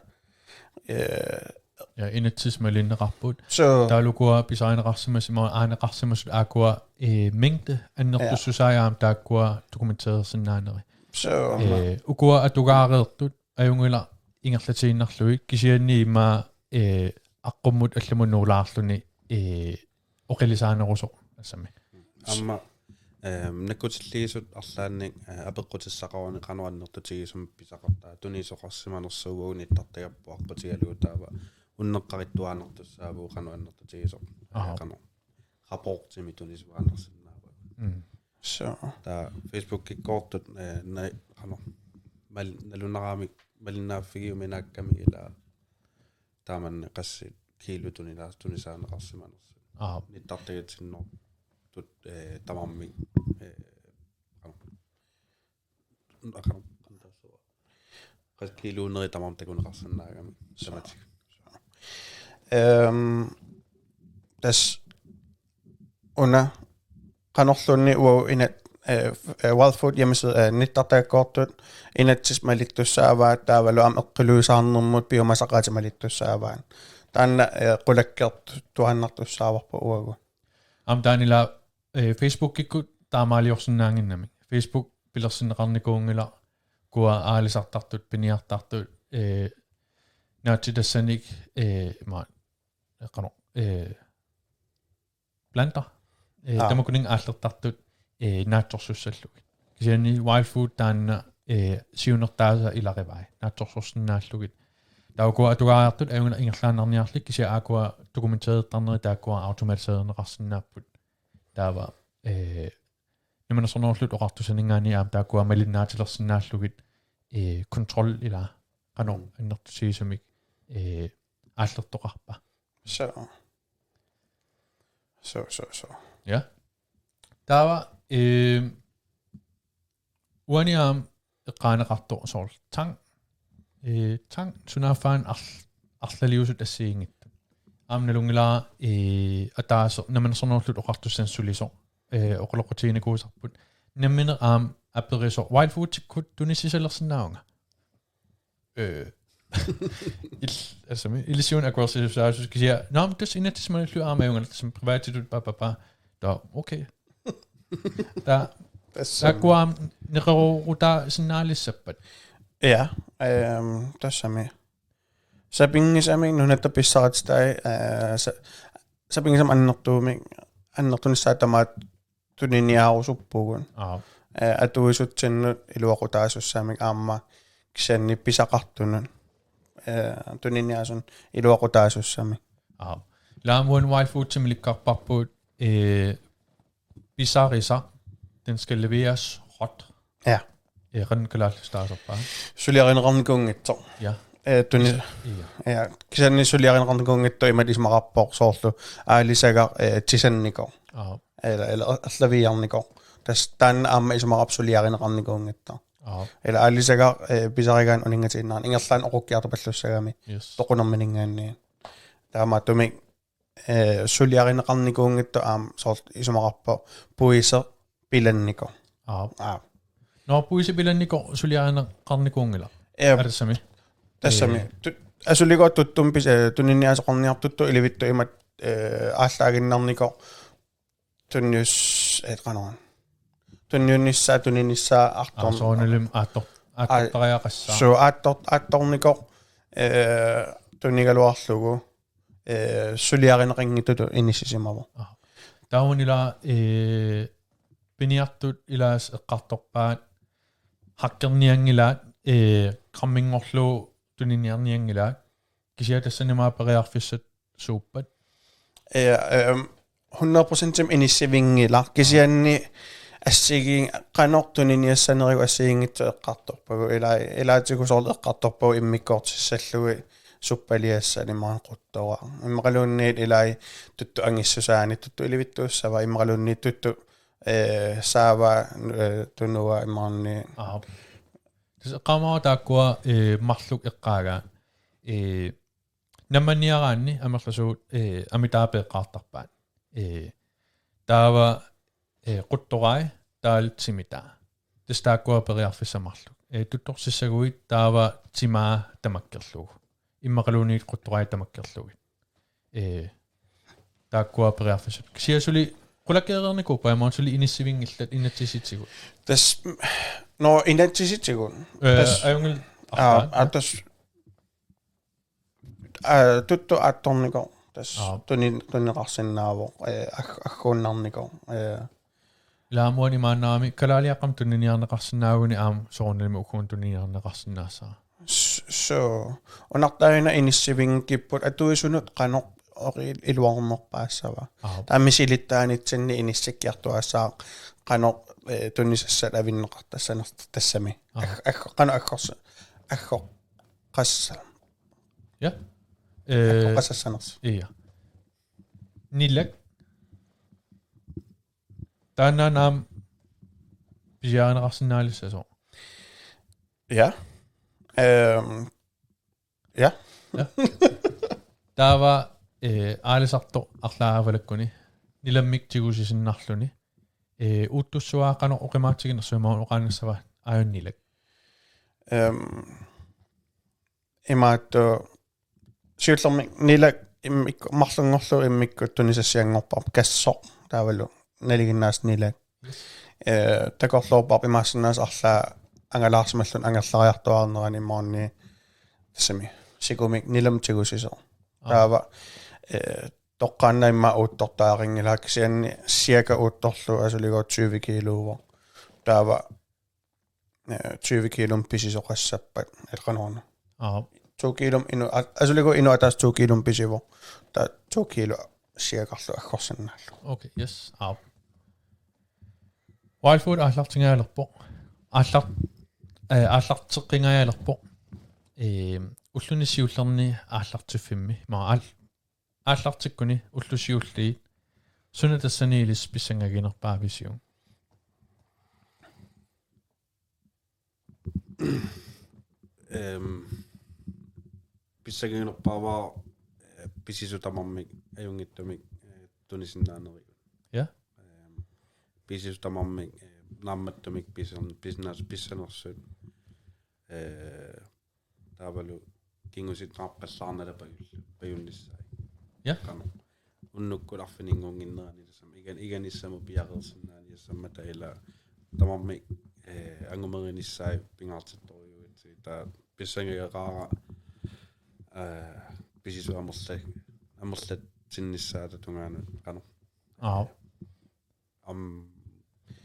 Eh, ja, inatsisit malinneqarput. Suu. Taavalu ukua pisarineqarsimasut, ima aaneqarsimasut aakkua, eh, mængde annertussusaat aamma taakkua dokumenteersinnaanerit. Suu, aamma. Eh, ukua atugaareertut ajunngilaq ingerlatiinnarlugit kisianni immaqa, eh, aqqummut allamut nuulaarluni, eh, oqilisaanerusoq tassami. Aamma Ehm, nakkutilliisut arlaannik, eh, apeqqutissaqaruni qanoq annertutigisumik pisaqartaa tunisoqarsimanersugut nittartagarput aqqutigalugu taava unneqqarittuaannartussaavugut qanoq annertutigisoq. Aha. Qanoq. Rapportimi tunisuaannarsinnaavagut. Mm. So. Taava Facebookikkoortut, eh, na-, qanoq. Mal-, nalunaramik, malinnaaffigiuminaakkamik ilaa taamanni qassit kiilu tunila-, tunisaaneqarsimanersut. Aha. Nittartagatsinnoortut, eh, tamarmik, eh, qanoq. Qanoq, qanoq taassuma. Qassit kiiluunerit tamarmik takuneqarsinnaagami. So. Tamatik. Ehm, tassa una qanorluunniit uagut inat-, eh, f-, eh, Wild Food hjemmeside, eh, nittartagarput inatsisit malittussaavaat taavalu aamma eqqiluisaarnermut piumasaqaatit malittussaavaat. Taanna, eh, qulakkeertuaannartussaavarput uagut. Aamma taanna ilaa, eh, Facebookikkut taamaaliorsinnaannginnami. Facebook pilersinneqarnikuunngilaq ukua aalisartartut, piniartartut, eh, naatsitassanik, eh, ima, eh, qanoq, eh, planter. Eh, Aa. Tamakkuninnga aallertartut, eh, naatsorsussallugit. Kisianni Wild Food taanna, eh, siunertaasa ilarivai. Naatsorsorsinnaallugit. Taava ukua atugaariartut ajunngilaq ingerlaannarniarlik kisianni aakkua dokumenteertarneri taakkua automatiseerneqarsinnaapput. Taava, eh, Namminersornerullutik Oqartussaninngaanniit aamma taakkua malinnaatilersinnaallugit, eh, kontrol ilaa qanoq Mm. annertutigisumik, eh, aallertoqarpa. So. So, so, so. Ja. Taava, eh, uani aamma eqqaaneqartoq soorlu tang. Eh, tang sunaaffa arl-, arlaliusut assigiinngitsut. Aamma nalunngilara, eh, ataaseq Namminersornerullutik Oqartussani sulisoq, eh, oqaloqatiginikuusarput. Nammineq aamma aperisoq Wild Foodikkut tunissisalersinnaavunga. Eh. Il-, assami, ilisiun akuersisussaasusi kisianni. Nå, men tassa inatsisit malillugit aamma ajunngilaq tassami privatitut pa, pa, pa. Taava, okay. Taava, Tassami. Taakkua aamma neqeroorutaasinnaalissappat. Ja, ehm, tassami. Sapinngisamik nunatta pissarititai, eh, sa-, sapinngisamik annertuumik, annertunissaa tamaat tuniniaarusuppugut. Aap. Eh, atuisutsinnut iluaqutaasussamik aamma kisianni pisaqartunut, eh, tuniniaasunut iluaqutaasussamik. Aap. Ilaa aamma uani Wild Foodimi ilikkarparput, eh, pisarisaq, den skal leveres råt. Ja. Eh, qanoq kalaallisut taasarpa? Suliarineqarnikuunngitsoq. Ja. Eh, tuni-, Pisa-, ja. Ja, kisianni suliarineqarnikuunngitsoq imatut isumaqarpoq soorlu aalisagaq, eh, tisannikoq. Aap. Ila, ila erlaviiarnikoq. Tassa taanna aamma isumaqarpoq suliarineqarnikuunngitsoq. Aap. Ila aalisagaq, eh, pisarigaanni uninngatiinnarani ingerlaannaq oqukkiartupallussagami. Yes. Toqunermininngaanniit. Taamaattumik, eh, suliarineqarnikuunngitsoq aamma soorlu isumaqarpoq puiseq pilannikoq. Aap. Aap. Nå, puiseq pilannikoq suliarineqarnikuunngilaq. Eep. Aa, tassami. Tassami. Eh. Tu-, asulikoq tuttumik pis-, eh, tuniniaasoqarniartutut ilivitsoq imatut, eh, aallaaginnarnikoq tunnius-, eh, qanoq. Tunniunnissaa, tuninissaa, aattor-, Aa, soorunalimi aattor-, Aa, aattortariaqassaaq. Suu, aattor-, aattornikoq, eh, tunigaluarlugu, eh, suliarineqanngitsutut inissisimavoq. Aa. Taavunila, eh, piniartut ilaasa eqqartorpaat, hakkernianngilaat, eh, qamminngorlugu tuniniarnianngilaat. Kisianni tassanimaa periarfissat suuppat? Ja, ehm, hundrede procentimik inissivinngilaq. Kisianni assigiin-, qanoq tuniniassanerigut assigiinngitsut eqqartorpagut. Ila-, ilaatigut soorlu eqqartorpagut immikkoortissallugit suppaliassat imaluunniit quttoraq. Immaqaluunniit ilai tuttut angissusaanni, tuttut ilivitsuussavaat, immaqaluunniit tuttut, eh, saavaat, eh, tunuaat imaluunniit. Aap. Tassa eqqaamavara taakkua, eh, marluk eqqaagaat. Eh, Nammanniaraanni amerlasuut, eh, amitaata eqqartorpaat. Eh, taava, eh, quttorai, taavalu timitaa. Tassa taakkua periarfissat marluk. Eh, tuttorsissaguit taava timaa tamakkerlugu. Immaqaluunniit quttorai tamakkerlugit. Eh, taakkua periarfissat. Kisianni suli qulakkeereernikuupput aamma suli inissivinngillat inatsisitigut. Tassa, nå, inatsisitigut. Eh, Tassa, ajunngil-, aa, aa, tassa, aa, tuttut aattornikoq. Tassa Aap. tuni-, tunineqarsinnaavoq, eh, ag-, agguunnarnikoq, eh, Ilaa aamma uani maannarami kalaaliaqqamik tuniniarneqarsinnaaguni aamma soorunalimi ugguuna tuniniarneqarsinnaassara. S-, so, unartaajuna inissivinngikkippat atuisunut qanoq ori-, iluarnerpaassava. Aap. Taava misilittaanitsinni inissikkiartuaassaaq qanoq, eh, tunisassat avinneqartassanersoq tassami. Aap. Ag-, ag-, qanoq aggors-, aggoqqassa-, Ja. Eh, aggoqqassassanersoq. Ja. Nilak. Taanna aamma pisiarineqarsinnaalissasoq. Ja. Ehm, ja. Ja. Taava, eh, aalisartoq arlaavalakkuni. Nilammik tigusisinnarluni. Eh, uuttussuaa qanoq oqimaatiginersuimaun oqaannassava aajuna nilak. Ehm, imaattoq siullermik nilak immikku, marlunngorlugu immikkut tunisassianngorparput kassoq taavalu nalinginnaasumik nilak. Yes. Eh, takorloorparput imaassinnaavoq arlaat angalaarsimalluni angerlariartuaarnerani imaluunniit tassami sikumik nilammik tigusisoq. Aa. Taava, eh, toqqaannaq immaqa uuttortaarinngilaq kisianni cirka uuttorlugu asuligooq tyve kiluuvoq. Taava eh, tyve kiilumik pisisoqassappat, ilaa qanoruna. Aap. To kiilumik inu-, a-, asuligooq inuk ataaseq to kiilumik pisivoq. Taava to kiilu siakarlu aggorsinnaallugu. Okay, yes. Aap. Wild Food aallartingaajalerpoq. Aallar-, eh, aallarteqqingaajalerpoq. Eh, ulluni siullerni aallartiffimmi. Ma aal-, aallartikkuni ullut siulliit. Suna tassani ilissi pissangaginerpaavisiuk? Ehm, pissangaginerpaavara, eh, pisisut tamarmik ajunngitsumik, eh, tunisinnaanerit. Ja. Ehm, pisisut tamarmik, eh, naammattumik pisan-, pisinnaas-, pissanersut. Eh, taavalu kingusinneqarpallaarnata pajul-, pajunnissaat. Ja. Qanoq. Unnukkut arfininnguunnginnerani tassami. Igan-, iganissamut piareersinnaaniassammata ilaa tamarmik, eh, angumerinissaat pingaartittorujuugatsigu taava pissangagaqaara, eh, pisisut amerla-, amerlatsinnissaata tungaanut qanoq. Aap. Am,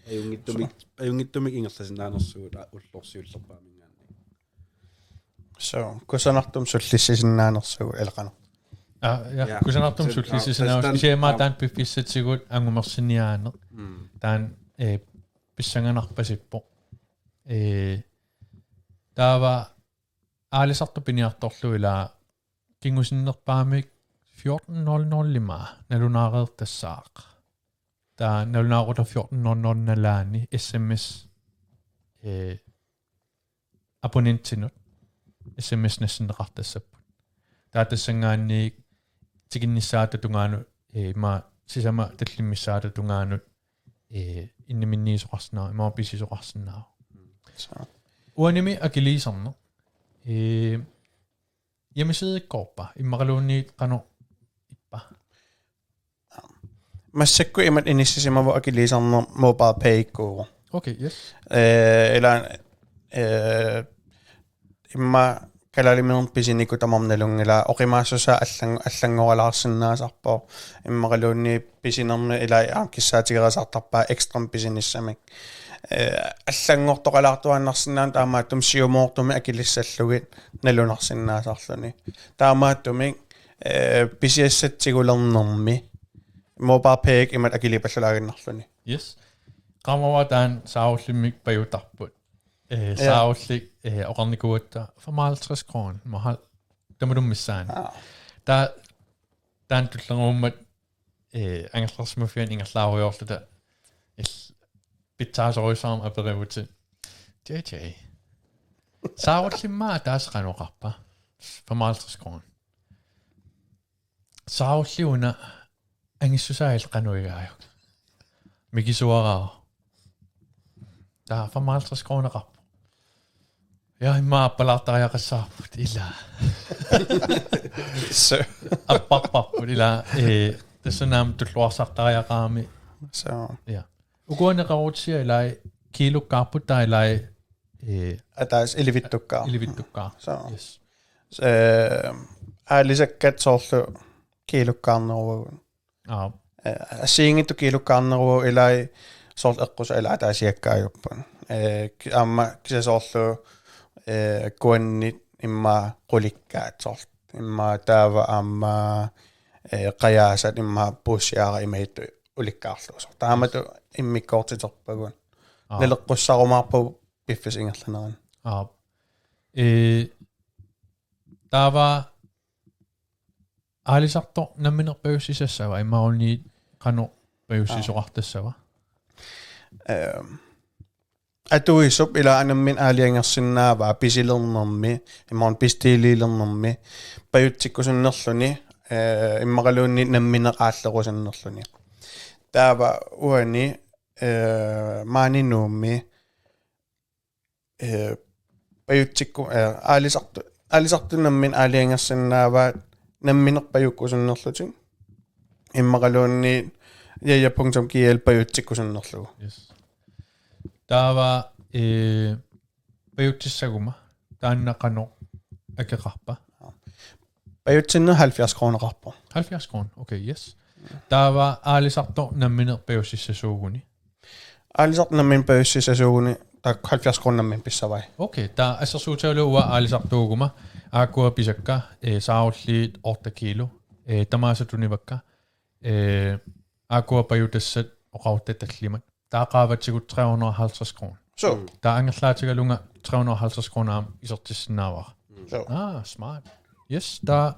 ajunngitsumik, ajunngitsumik ingerlasinnaanersugut, a, ulloq siullerpaaminngaanniit. So, kusanartumik sullissisinnaanersugut, ilaa qanoq. Ah, ja, ja. Kusanartumik sullissisinnaanersugut, specielt aamma taanna piffissatigut angumersinniaaneq. Mm. Taanna, eh, pissanganarpasippoq. Eh, taava aalisartoq piniartorlugu ilaa kingusinnerpaamik fjorten nul nul-imi nalunaareertassaaq. Taava nalunaaqutaq fjorten nul nul nalaani S M S, eh, abonnentinut S M S nassinneqartassapput. Taava tassanngaanniit tikinnissaata tungaanut, eh, ima sisamat tallimmissaata tungaanut, eh, inniminniisoqarsinnaavoq, ima pisisoqarsinnaavoq. So. Uanimi akiliisarneq. Eh, hjemmesideikkoorpa, immaqaluunniit qanoq ippa? Massakkut imatut inissisimavoq akiliisarneq MobilePay-ikkuuvoq. Okay, yes. Eh, ilaa, eh, immaqa kalaaliminernik pisinikut tamarmik nalunngillat, oqimaassusaa allan-, allanngoralaarsinnaasarpoq, immaqaluunniit pisinermi ilaa aamma kissaatigerisartarpaat ekstramik pisinissamik. Eh, allanngortoqalaartuaannarsinnaanera taamaattumik siumoortumik akilissallugit nalunarsinnaasarluni. Taamaattumik, eh, pisiassat tigulernermi MobilePay-ikkut imatut akiliipallalaaginnarluni. Yes. Qaammatit taanna Saarullimmik pajutarput. Eh, ja. Saarullik, eh, oqarnikuugatta femoghalvtreds kroner. Mahal. Tamatuma missaani. Aa. Taava, taanna tullerummat, eh, angerlarsimaffiani ingerlaarujoorluta il-, pitsaasorujussuarmik aperivugut. J J. Saarullimmi ataaseq qanoq oqarpa? Femoghalvtreds kroner. Saarulliuna angissusaa illit qanoq igaajuk? Mikisuaraavoq. Taava femoghalvtreds kroneqarpoq. Ja, immaqa appalaartariaqassavarput ilaa. So. Apparparput ilaa, eh, tassuuna aamma tulluarsartariaqarami. So. Ja. Ukuaneqarutsia ilaa kiilukkaarput taava ilaa, eh, ataaseq ilivittukkaarput. Ilivittukkaarput. So. Yes. Eh, aalisakkat soorlu kiilukkaarneruagut. Aap. Eh, assigiinngitsut kiilukkaarneruagut ilaa soorlu eqqusat ila ataasiakkaajuppat. Ee, ki-, aamma kisianni soorlu, ee, kuannit immaqa qulikkaat soorlu. Immaqa taava aamma, ee, qajaasat immaqa puussiaara imaattoq ulikkaarlugu soorlu. Taamatut immikkoortiterpagut. Aa. Naleqqussarumaarpagut piffissap ingerlanerani. Aa. Ee, taava aalisartoq nammineq pajussisassava, imaluunniit qanoq pajussisoqartassava? Ehm, atuisup ila nammineq aalajangersinnaavaa pisilernermi, imaluunniit bestililernermi, pajutsikkusunnerluni, eh, immaqaluunniit nammineq aallerusunnerluni. Taava uani, eh, maani Nuummi, eh, pajutsikku-, eh, aalisartu-, aalisartut nammineq aalajangersinnaavaat nammineq pajukkusunnerlutik. Immaqaluunniit jaja punktum G L pajutsikkusunnerlugu. Yes. Taava, eh, pajutsissaguma, taanna qanoq akeqarpa? Pajutsinneq halvfjerds kroneqarpoq. Halvfjerds kroner, okay, yes. Taava aalisartoq nammineq pajussissasuuguni? Aalisartoq nammineq pajussissasuuguni taakku halvfjerds kroner nammineq pissavai. Okay, taava assersuutigalugu uanga aalisartuuguma, aakkua pisakka, eh, saarulliit otte kilo, eh, tamaasa tunivakka, eh, aakkua pajutassat oqarutta tallimat. Taava qaavatigut tre hundrede og halvtreds kroner. Så. Mm. Taava angerlaatigalunga tre hundrede og halvtreds kroner aamma isertissinnaavara. Så. Ah, smart. Yes, taava,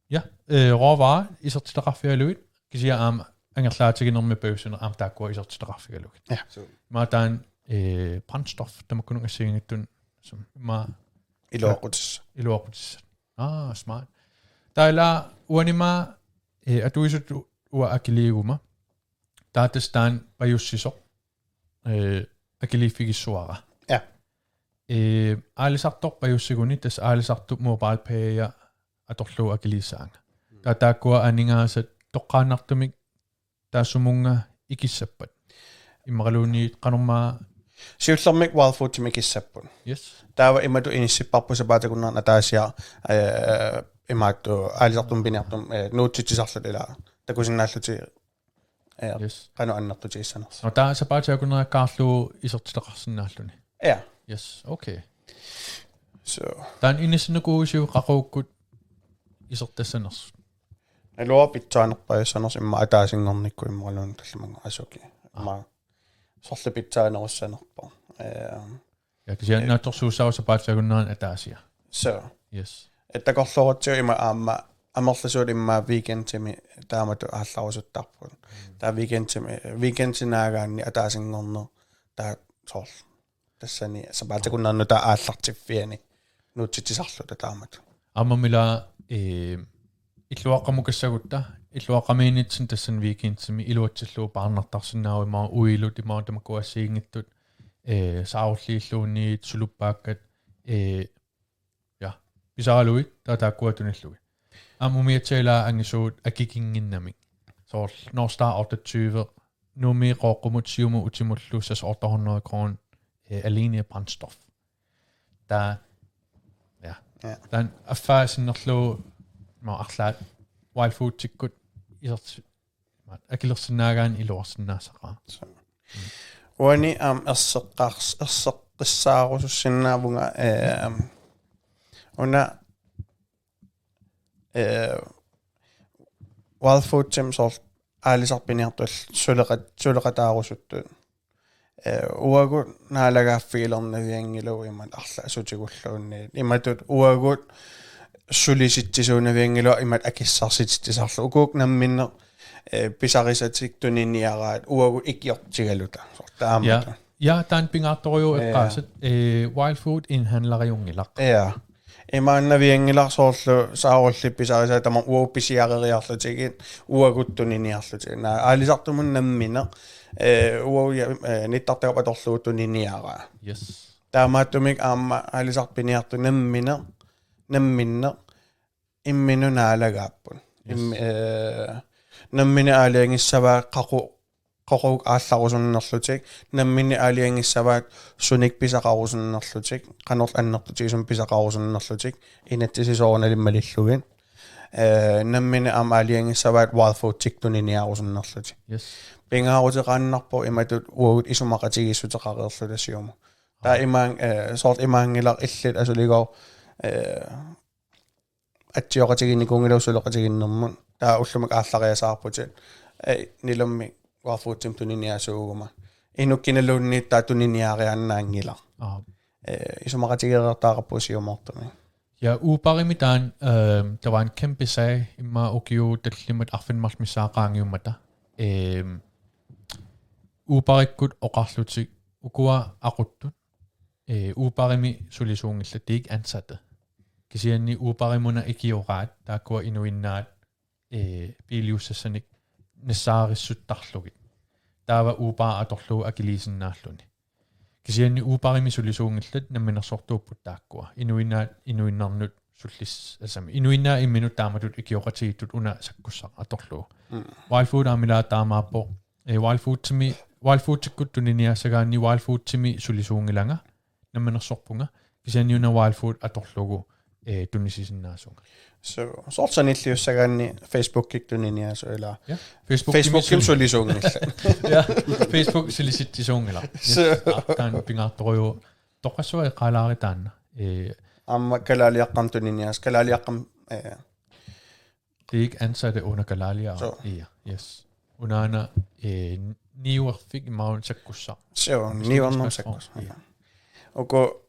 ja, eh, råvarer isertitaqarfigalugit, kisianni aamma angerlaatiginermi pajussineq aamma taakkua isertitaqarfigalugit. Ja. Så. Aamma taanna, eh, brændstof, tamakkununnga assigiinngitsunik, som, aamma iluaqutissat. Iluaqutissat. Ah, smart. Taava ila uanimi, eh, atuisutut uanga akiliiguma. Taava tassa taanna pajussisoq, eh, akiliiffigissavara. Ja. Eh, aalisartoq pajussiguni tassa aalisartup MobilePay atorlugu akiliissaanga. Taava taakkua aningaasat toqqaannartumik taassumunnga ikissappat. Immaqaluunniit qanormaa. Siullermik Wild Foodimi ikissapput. Yes. Taava imatut inissipparput sapaatip akunnerani ataasiaq, eh, imaattoq aalisartumut piniartumut, eh, nuutsitsisarlutik ila takusinnaallutik, eh, yes, qanoq annertutigissanersut. Nå, taava sapaatip akunnerakkaarlugu isertitaqarsinnaalluni. Ja. Yes, okay. Så. Taanna inissinnakuuisiuk qaqugukkut isertassanersut? Naluara pitsaanerpajussanersoq immaqa ataasinngornikkut immaqaluunniit tallimanngornikkut asuki. Ah. Immaqa sorleq pitsaanerussanerpoq. Eh, ja, kisianni eh, naatsorsuussaavoq sapaatip akunnerani ataasiaq. Så. Yes. Takorloorutsigu ima aamma amerlasuut immaqa weekendimi taamatut aallarusuttarput. Mm. Taava weekendimi, weekendip naagaanni ataasinngorneq taava soorlu tassani sapaatip akunnernut taava aallartiffiani nuutsitsisarluta taamatut. Aammami ila, eh, illuaqqamukassagutta, illuaqqamiinnitsinni tassani weekendimi iluatsillugu paarnartarsinnaavoq imaluunniit uilut imaluunniit tamakku assigiinngitsut, eh, saarulliilluunniit suluppaakkat, eh, ja, pisaralugit, taava taakkua tunillugit. Aamma umiatsiat ila angisuut akikinnginnamik. Soorlu North Star otteogtyve, Nuummi Qooqqumut Siumut utimullu seks otte hundrede kroner, eh, alene i brændstof. Taava, ja. Ja. Taanna affaa sinnerlugu, nå, arlaat Wild Foodikkut iserti-, akilersinnaagaanni iluarsinnaassaqaaq. Så. Uani aamma erseqqars-, erseqqissaarusussinnaavunga, eh, una, eh, Wild Foodimi soorlu aalisartut piniartullu suleqat-, suleqataarusuttut. Eh, uagut naalagaaffigilernaavianngilagut imatut arlaat sutigulluunniit. Imatut uagut sulisitsisuunnavianngilagut imatut akissarsititsisarluta. Ukuukkut namminneq, eh, pisarisatik tuniniaraat uagut ikiortigaluta. Soorlu taamatut. Ja. Ja, taanna pingaartorujuk. Ja. Eqqaasat, eh, Wild Food indhandleriunngilaq. Ja. Imaannavianngilaq soorlu saarulliit pisarisaat tamarmik uagut pisiareriarlutigit, uagut tuniniarlutigit. Naa, aalisartumut nammineq, eh, uagut ja, eh, nittartagaq atorlugu tuniniaraa. Yes. Taamaattumik aamma aalisartut piniartut nammineq, namminneq, imminnut naalagaapput. Yes. Im-, eh, nammineq aalajangissavaat qaqu-, qaqugu aallarusunnerlutik, nammineq aalajangissavaat sunik pisaqarusunnerlutik, qanorlu annertutigisumik pisaqarusunnerlutik, inatsisit soorunalimi malillugit. Eh, nammineq aamma aalajangissavaat Wild Foodsikkut tuniniaarusunnerlutik. Yes. Pingaaruteqaannarpoq imatut uagut isumaqatigiissuteqareerluta siumut. Taava imaan, eh, soorlu imaanngilaq illit asuligooq, eh, atsioqatigiinnikuunngilaq suleqatigiinnermut. Taava ullumi aallariasaarputit. Eh, nilammi Wild Foodsimik tuniniaasuuguma. Inuk kinaluunniit taava tuniniaariaannaanngilaq. Aap. Eh, isumaqatigeereertaqarpugut siumoortumik. Ja, Uberimi taanna, øhm, der var en kæmpe sag, immaqa ukiut tallimat arfineq-marluk missaat qaangiummata. Øhm, Uberikkut oqarlutik ukua aquttut, øh, Uberimi sulisuunngillat, de er ikke ansatte. Kisianni Uberimuna ikioraat, taakkua inuinnaat, øh, biiliussassanik nassaarissuttarlugit. Taava Uber atorlugu akiliisinnaalluni. Kisianni Uberimi sulisuunngillat namminersortuupput taakkua. Inuinnaat inuinnarnut sullis-, altså, inuinnaat imminut taamatut ikioqatigiittut una sakkussaq atorlugu. Mm. Wild Food aamma ilaa taamaappoq. Eh, Wild Foodsimi, Wild Foodsikkut tuniniaassagaanni Wild Foodsimi sulisuunngilanga namminersorpunga. Kisianni una Wild Food atorlugu, eh, tunisisinnaasunga. So, soorlu sanilliussagaanni Facebookikkut tuniniaasoq ilaa. Ja, Facebookimi Facebookimi suli-, sulisuunngillat. Ja, Facebook sulisitsisuunngilaq. Yes. So. Aap, taanna pingaartorujuuvoq. Toqqassuaq eqqaalaariaruk taanna. Eh, aamma kalaaliaqqamik tuniniaas-, kalaaliaqqamik, eh, de er ikke ansatte under Kalaaliaq. Så. Ja, yes. Unaana, eh, niuerfik imaluunniit sakkussaq. Så, niuernermik sakkussaq. Ja. Uku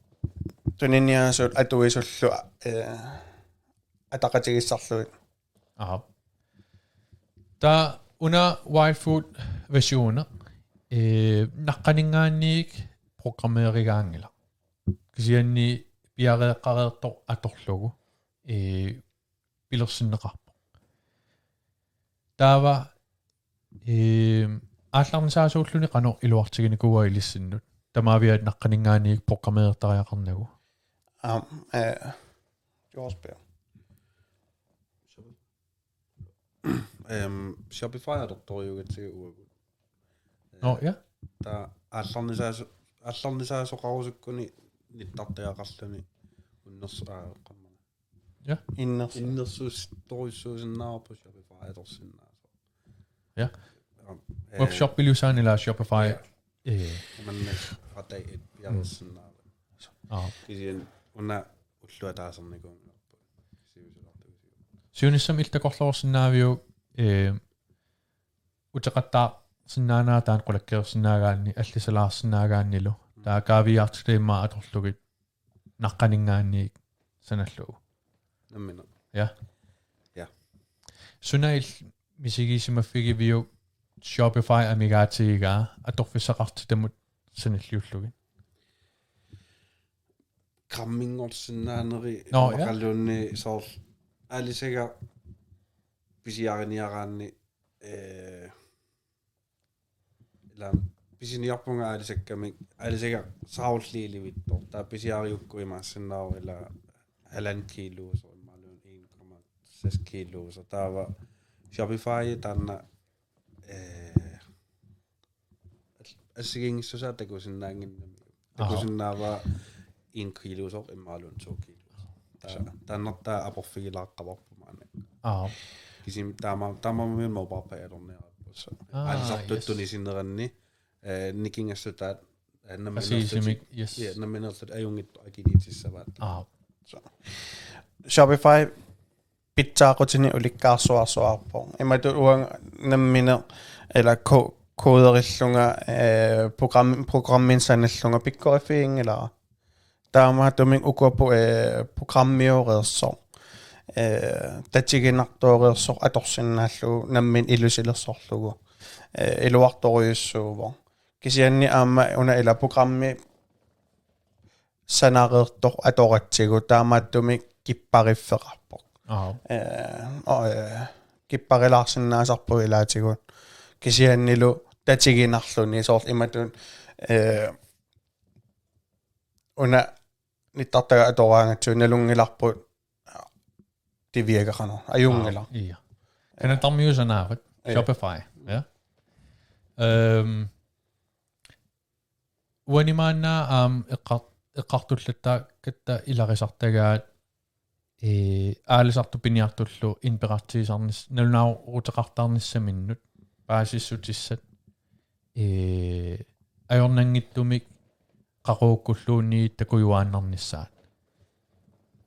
tuniniaasut atuisullu, eh, ataqatigiissarlugit. Aap. Taava una Wild Food versioni, eh, naqqaninngaanniit programmeerigaanngilaq. Kisianni piareeqqareersoq atorlugu, eh, pilersinneqarpoq. Taava, eh, aallarnisaasuulluni qanoq iluartiginikuuaa ilissinnut. Tamaviaat naqqaninngaanniit programmeertariaqarnagu. Aap, eh, George Bell. Øhm, Shopify atortorujuugatsigu uagut. Nå, ja. Taava aallarnisaaso-, aallarnisaasoqarusukkuni nittartagaqarluni unnersu-, aa, qammana. Ja. Inners-. Innersuussorujussuusinnaavarput Shopify atorsinnaasoq. Ja. Aap, eh, webshopiliusaanni ilaa Shopify. Ja. Eh. Manna qatai et piareersinnaavat. Aap. Kisianni una ullup ataasinnikuunngilarput. Siusilaartuusiu. Siunissami illit takorloorsinnaaviuk, eh, uteqattaarsinnaanera taanna qulakkeersinnaagaanni, allisalaarsinnaagaannilu. Mm. Taava kaaviiaartitaq immaqa atorlugit naqqaninngaanniit sanallugu. Nammineq. Ja. Ja. Suna illit misigisimaffigiviuk Shopify amigaatigigaa atorfissaqartitamut sanilliullugit? Gramminngorsinnaaneri. Nå, ja. Immaqaluunniit soorlu aalisagaq pisiariniaraanni, eh, ilaa pisiniarpunga aalisakkamik, aalisagaq saarulliilivittoq. Taava pisiarigukku imaassinnaavoq ilaa halvanden kiluusoq imaluunniit en komma seks kiluusoq. Taava Shopify taanna, eh, al-, assigiinngissusaa takusinnaannginnami. Aha. Takusinnaavaa en kiluusoq imaluunniit to kiluusoq. Taa-, taannartaa aporfigilaaqqavarput maani. Aha. Kisimi taama-, taamaammat MobilePay atorniarparput. Aa, aalisartut, yes, tunisineranni, eh, nikingassutaat, eh, nammineerlutik. Præcisimik, yes. Ja, nammineerlutik ajunngitsut akiliitissavaat. Aha. Så. Shopify pitsaaqutini ulikkaarsuarsuarpoq. Imatut uanga nammineq ila ko-, koderillunga, eh, program-, programmini sanallunga pikkoriffiginngilara. Taamaattumik ukuapput, eh, programmioreersoq, eh, tatiginartooreersoq atorsinnaallugu nammineq ilusilersorlugu, eh, iluartorujussuuvoq. Kisianni aamma una ila programmi sanareersoq atoratsigu taamaattumik kippariffeqarpoq. Aha. Eh, og, eh, kipparilaarsinnaasarpoq ilaatigut. Kisiannilu tatiginarluni soorlu imatut, eh, una nittartagaq atoraangatsigu nalunngilarput, det virker qanoq. Ajunngilaq. Aa, ja. Qanittarmiuusanaavat. Ja. Shopify. Ja. Øhm, uanimaanna aamma eqqar-, eqqartullattaakkatta ilagisartagaat ee, aalisartut piniartullu indberettigisarnis-, nalunaaruteqartarnissaminnut paasissutissat, ee, ajornanngitsumik qaqugukkulluunniit takujuaannarnissaat.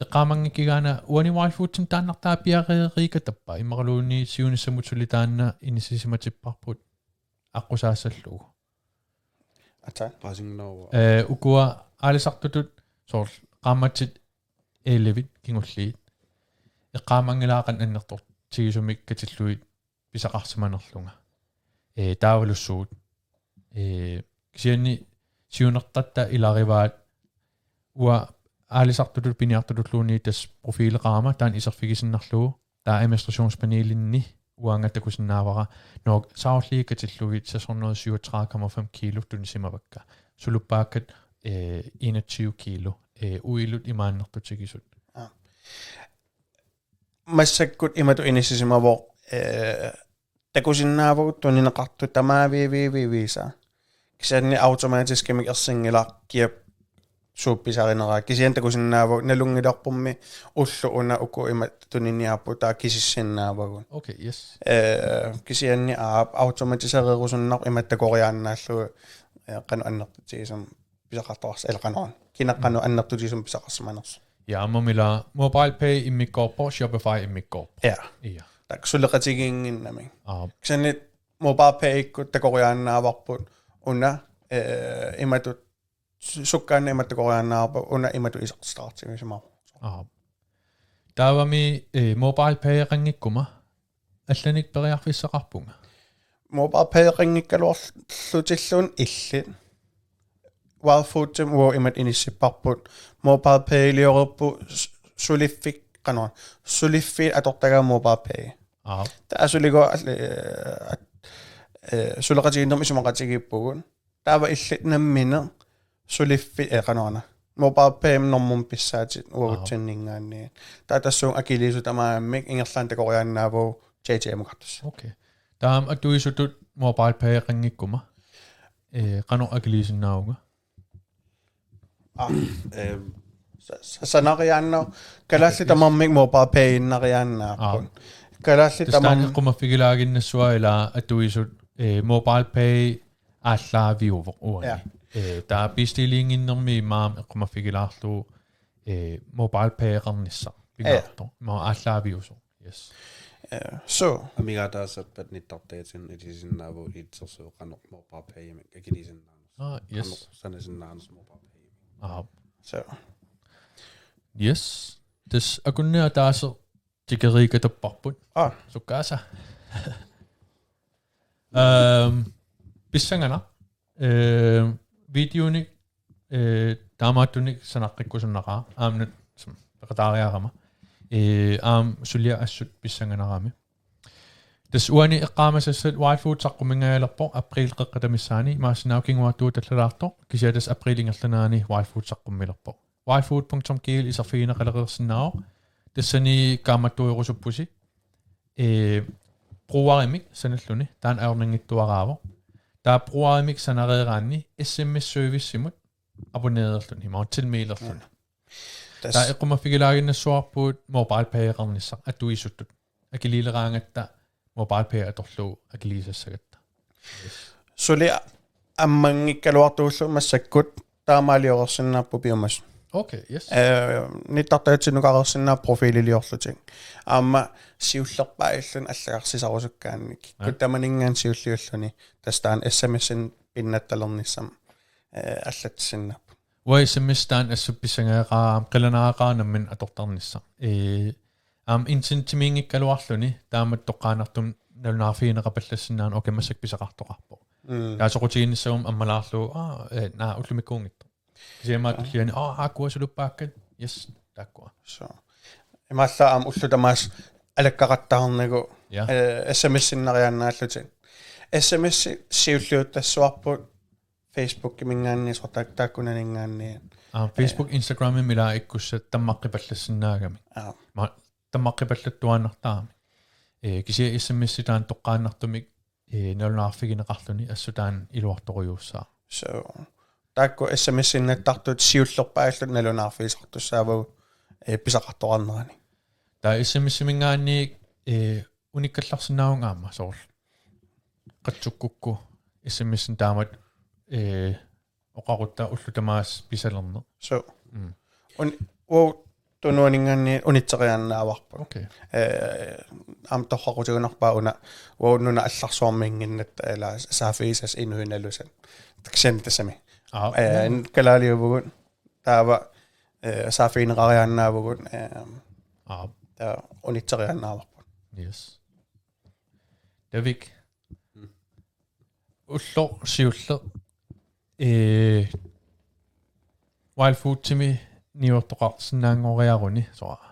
Eqqaamanngikkigaana uani Wild Foodimi taannartaa piareeriikatappa, immaqaluunniit siunissamut suli taanna inissisimatipparput aqqusaassallugu. Ata. Paasinnaavara. Ee, ukua aalisartutut soorlu qaammatit elleve kingulliit. Eqqaamanngilara qanoq annertoortigisumik katillugit pisaqarsimanerlunga. Ee, taavalu suut. Ee, kisianni siunertatta ilagivaat uanga aalisartutut piniartutulluunniit tassa profileqarama taanna iserfigisinnarlugu. Taava administrationspanelinni uanga takusinnaavara, nå, saarulliit katillugit seks hundrede syvogtredive komma fem kilo tunisimavakka. Suluppaakkat, ee, enogtyve kilo, ee, uilut imaannertutigisut. Aa. Massakkut imatut inissisimavoq, ee, takusinnaavagut tunineqartut tamaaviiviiviisa. Kisianni automatiskimik ersinngilaq kiap suut pisarineraa. Kisianni takusinnaavagut nalunngilarpummi ulloq una uku imatut tuniniarput taava kisissinnaavagut. Okay, yes. Ee, kisianni aap automatisereerusunnarpoq imatut takoriaannaallugu, ee, qanoq annertutigisumik pisaqartoqarsi-, eller qanoq. Kina qanoq annertutigisumik pisaqarsimanersoq. Ja, aamma ila MobilePay immikkoorpoq, Shopify immikkoorpoq. Ja. Ja. Taakku suleqatigiinnginnamik. Aap. Kisianni MobilePayikkut takoriaannaavarput una, ee, imatut su-, sukkaannaq imatut takoriaannaavarput una imatut isertitaqartigisimavoq. Aap. Taavami, ee, MobilePayeqanngikkuma allanik periarfissaqarpunga. MobilePayeqanngikkaluarlutilluunniit illit. Wild Foodimi uagut imatut inissipparput. MobilePayiliorput s-, suliffik qanoq. Suliffiit atortagaat MobilePay. Aap. Taava suligo-, ee, at-, ee, suleqatigiinnermut isumaqatigiippugut. Taava illit nammineq suliffik, ee, qanoq una. MobilePayimi normumik pissaatit uagutsinninngaanniit. Aap. Taava tassunga akiliisut tamarmik ingerlaannaq takoriaannaavagut J J M-ukartussaq. Okay. Taava atuisutut MobilePayeqanngikkuma, ee, qanoq akiliisinnaavunga? Aa, ehm, sa-, sa-, sanariaanna-, kalaallit tamarmik MobilePayiinnariaannaapput. Aap. Kalaallit tamarmik. Tassa taanna eqqumaffigilaaginnassavara ila atuisut, ee, MobilePay aallaaviuvoq uani. Ja. Ee, taava bestilliinnginnermi immaqa eqqumaffigilaarlugu, ee, MobilePayeqarnissaq. Ja. Pingaartoq. Immaqa aallaaviusoq. Yes. Ee, so. Amigaataassappat nittartakkatsinni akiliisinnaavugut ilitsersuut qanoq MobilePayimik akiliisinnaanersoq. Ah, yes. Qanoq sanasinnaanersoq MobilePayimik. Aap. So. Yes. Tassa akunneq ataaseq tikeriikatapparput. Aa. Sukkaasa. Ehm, pissanganaq. Ehm, videonik, eh, taamaattunik sanaqqikkusunnaqaaq. Aamma nut-, som-, peqataariarama. Eh, aamma suliaq assut pissanganarami. Tassa uani eqqaamasassat Wild Food saqqumminngajalerpoq april qeqqata missaani, imaassinnaavoq kinguaattuut tallalaartoq, kisianni tassa april ingerlanerani Wild Food saqqummilerpoq. Wild food punktum G L iserfigineqalereersinnaavoq. Tassani kaammattuujorusuppusi. Ee, brugerimik sanalluni, taanna ajornanngitsuaraavoq. Taava brugerimik sanareeraanni S M S-servicimut abonnereerluni, imaluunniit tilmedelerluni. Ja. Taava eqqumaffigilaaginnassavarput MobilePayeqarnissaq atuisutut. Akiliileraangatta MobilePay atorlugu akiliisassagatta. Suli ammanngikkaluartugullu massakkut taamaaliorsinnaapput piumasut. Okay, yes. Eh, nittartakkatsinnukareersinnaapput profililiorlutik. Aamma siullerpaalluni allagarsisarusukkaanni. Ja. Kikkut tamaninngaanniit siulliulluni. Tassa taanna S M S-inik pinnattalernissamut, eh, allatsissinnaapput. Uanga S M S taanna assut pissangaqaaq, qilanaaqaaq nammineq atortarnissaq. Eh, aamma internetimiinngikkaluarluni, taamatut toqqaannartumik nalunaarfigineqapallassinnaagami, okay, massakkut pisaqartoqarpoq. Mm. Taava soqutiginnissagunik ammalaarlugu, aa, eh, naa, ullumikkuunngitsoq. Kisianni aamma tulliani, aa, aakkua suluppaakkat, yes, taakkua. So. Imaallaat aamma ullut tamaasa alakkaqattaarnagu, ja, eh, S M S-innariaannaallutik. S M S siulliuttassavarput Facebookiminngaanniit soorlu taak-, taakkunaninngaanniit. Aa, Facebook, eh, Instagramimi ilaa ikkussat tammaqqipallassinnaagami. Aa. Ma-, tammaqqipallattuaannartarami. Eh, kisianni S M S-i taanna toqqaannartumik, eh, nalunaarfigineqarluni assut taanna iluartorujussuussaaq. So, taakku S M S-innattartut siullerpaalluni nalunaarfigisartussaavagut, eh, pisaqartoqarnerani. Taava S M S-iminngaanniit, eh, unikkallarsinnaavunga aamma soorlu. Qatsukkukku S M S-ini taamatut, eh, oqarutta ullut tamaasa pisalerneq. So. Mm. Un-, uagut tunuaninngaanniit unitseriaannaavarput. Okay. Eh, aamma torraqutigunarpaa una uagut nunap allarsuarmiinnginnatta ila saaffigisassat inuinalusat. Takusinnaavat tassami. Aa. Eh, kalaaliuvugut taava, eh, saaffigineqariaannaavugut, eh, Aa. Taava unitseriaannaavarput. Yes. Davik. Mm. Ulloq siulleq, eh, Wild Foodsimi niuertoqarsinnaanngoriaruni, soorlu.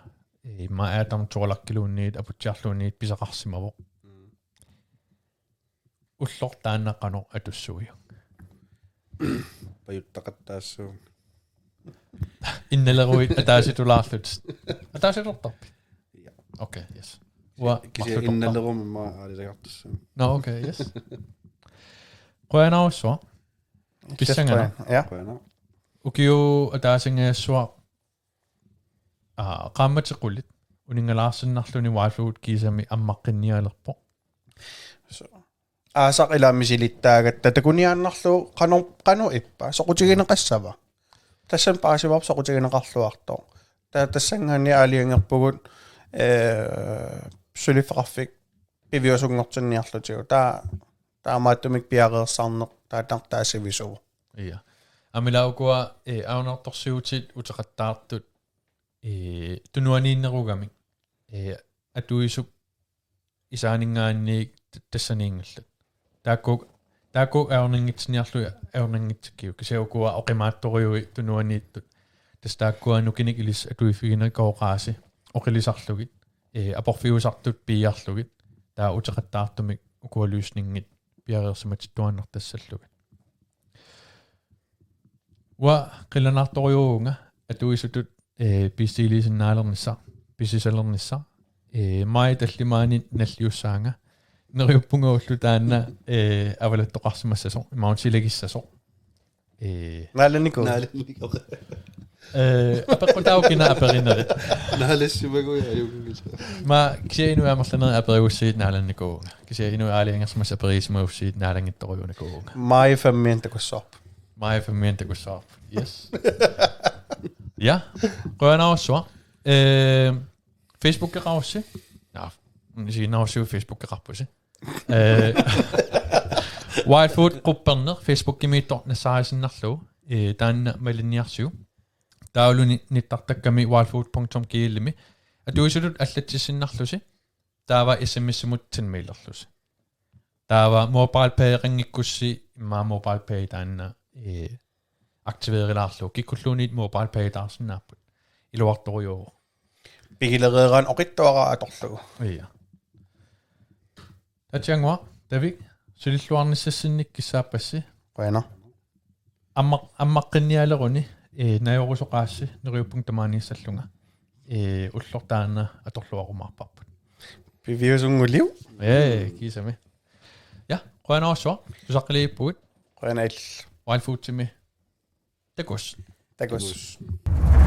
Eh, immaqa Adam Torlakkiluunniit, Aputsiarluunniit pisaqarsimavoq. Mm. Ulloq taanna qanoq atussuiuk? Pajuttaqattaassuunga. Innaleruit ataasitulaarlutit. Ataasilertarpit? Ja. Okay, yes. Uanga kisianni marlutortarpoq. Innalerumik aamma aalisagartussaammat. Nå, okay, yes. Qujanarsuaq. Pissangana. Ja. Qujanaq. Ukiut ataasinngajassua, aa, qaammatit qulit uninngalaarsinnarluni Wild Food kiisami ammaqqinnialerpoq. So. Aasaq ila misilittaagatta takuniaannarlugu qanoq, qanoq ippa, soqutigineqassava? Tassani paasivarput soqutigineqarluartoq. Taava tassanngaanniit aalajangerpugut, eh, suliffeqarfik piviusunngortinniarlutigu. Taava taamaattumik piareersarneq taanna taasivisugu. Ja. Aamma ila ukua, eh, ajornartorsiutit uteqattaartut, eh, tunuaniinnerugamik, eh, atuisup isaaninngaanniit t-, tassaniinngillat. Taakku, taakku ajornanngitsinniarlugit ajornanngitsikkigut. Kisianni ukua oqimaatsorujui tunuaniittut. Tassa taakkua nukinnik ilissi atuiffigineqarneqaasi oqilisarlugit. Eh, aporfiusartut piiarlugit. Taava uteqattaartumik ukua løsningit piareersimatittuaannartassallugit. Uanga qilanaartorujuuvunga atuisutut, eh, bestilliisinnaalernissaq, pisisalernissaq, eh, maajip tallimaanni nalliussaanga. Neriuppunga ulloq taanna, eh, avalattoqarsimassasoq, imaluunniit silagissasoq. Eh. Naalannikuuvit? Naalannikuuvit. Eh, apeqqutaavoq kina aperinerit. Naalassimaguit ajunngilaq. Maanna kisianni inuit amerlanerit aperigussigit naalannikuuvunga. Kisianni inuit aalajangersimasut aperisimagussigit naalanngitsorujuunikuuvunga. Maajip femmianni takussavarput. Maajip femmianni takussavarput. Yes. Ja, qujanarsuaq. Eh, Facebookeqarussi. Nå, isiginnaarussiuk Facebookeqarpusi. Eh, Wild Food qupperneq Facebookimiittoq nassaarisinnarlugu. Eh, taanna malinniarsiuk. Taavalu ni-, nittartakkami wildfood punktum G L-imi. Atuisutut allatsissinnarlusi. Taava S M S-imut tilmelderlusi. Taava MobilePay-eqanngikkussi immaqa MobilePay taanna, eh, aktiveerilaarlugu. Kikkulluunniit MobilePay-taarsinnaapput. Iluartorujuuvoq. Pigilereeraanni oqitsuaraa atorlugu. Ja. Tatsiannguaq, Davik, sulilluarnissassinnik kissaappassi. Qujanaq. Amma-, ammaqqinnialeruni, eh, najorusoqaassi, neriuppunga tamaaniissallunga. Eh, ulloq taanna atorluarumaarparput. Piviusunnguliuk? Eh, kiisami. Ja, qujanarsuaq, tusaqqiliippugut. Qujanaq. Wild Foodsimi. Takuss. Takuss. Takuss.